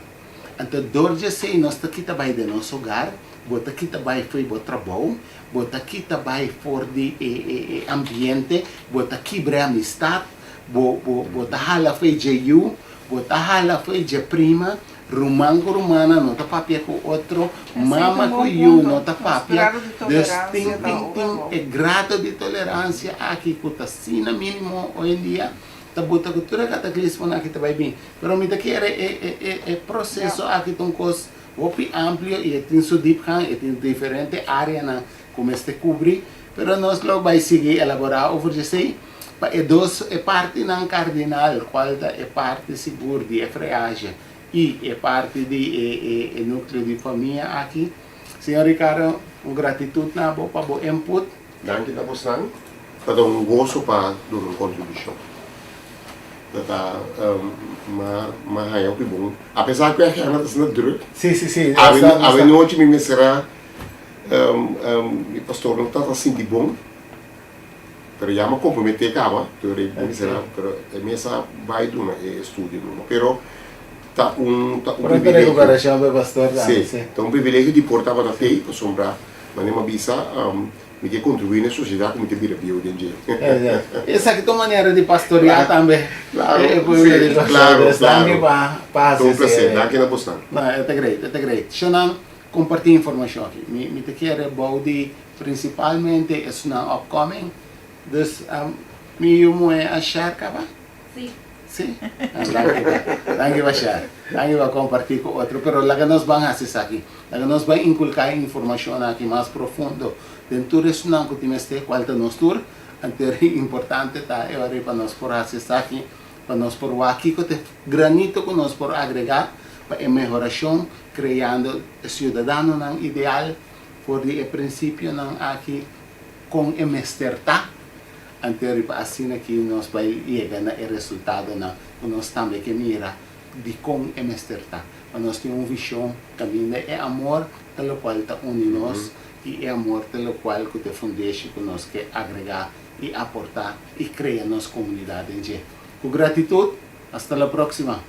Anto dor di esei nos ta kita bai den nos hogar, bo ta kita bai fo'i bo trabou, bo ta kita bai for di e e e ambiente, bo ta kibra e amistat, bo bo bo ta hala fo'i dje yu, Bo ta hala fo'i dje prima, ruman ku rumannan no ta papia ku otro, mama ku yu no ta papia. Dus tin tin tin e grado di toleransia aki ku ta asina minimo hoy en dia, ta buta ku tur e kataklismonan aki ta bai bin. Pero mi ta kere e e e e proseso aki ta un kos hopi amplio i e tin su diepgang, e tin diferente areanan ku mester kubri, pero nos lo bai sigui elaborá over djesei. Pa e dos e partinan kardinal, kual ta e parti sigur di e freaje i e parti di e e e nukleo di famia aki. Señor Ricardo, un gratitut na bo pa bo input. Danki na bosnan. Ta ta un goso pa duna un kontribushon. Ta ta ma ma haña hopi bon. Apesar ku e agenda ta asina druk. Si, si, si. Awe awe nochi mi mester a mi pastor no ta ta sinti bon. Pero ya mi a komprometé kaba, tur e mesa, pero e mesa bai duna e estudio numa. Pero ta un ta un Pronto privilegio. recuperacion pa e pastor tambe, Sí, sí. ta un privilegio di por tabata tei, pasobra manera mi a bisa, mi ke kontribuí na e sosiedat ku mi ta bira bieu den dje. Esaki ta un manera di pastoreá tambe Claro, e pueblo sí, di Kòrsou. claro, Dus danki claro. pa pa Ta hasi un esei. plaser, danki na bosnan. No, e ta great, e ta great. Shonnan, kompartí informashon aki. Mi mi ta kere bou di Principalmente esunnan upcoming. Dus mi yu muhe a share caba? Si. Si? Danki pa, danki pa share. Danki pa comparti cu otro. Pero laga nos ban haci esaki. Laga nos ban inculca e informacion aki mas profundo den tur esunnan cu tin mester, cual ta nos tur. Anto importante ta e ora pa nos por haci esaki, pa nos por wak kico ta e granito cu nos por agrega pa e mehoracion, creando e ciudadanonan ideal. For di e prinsipionan aki kon e mester ta, anto riba asina ki nos bai yega na e resultadonan ku nos tambe ke mira di kon e mester ta. Pa nos tin un vishon kaminda e amor ta lokual ta uni nos i e amor ta lokual ku ta e fundeshi ku nos ke agregá i aportá i krea nos komunidat den dje. Ku gratitut, hasta la próxima!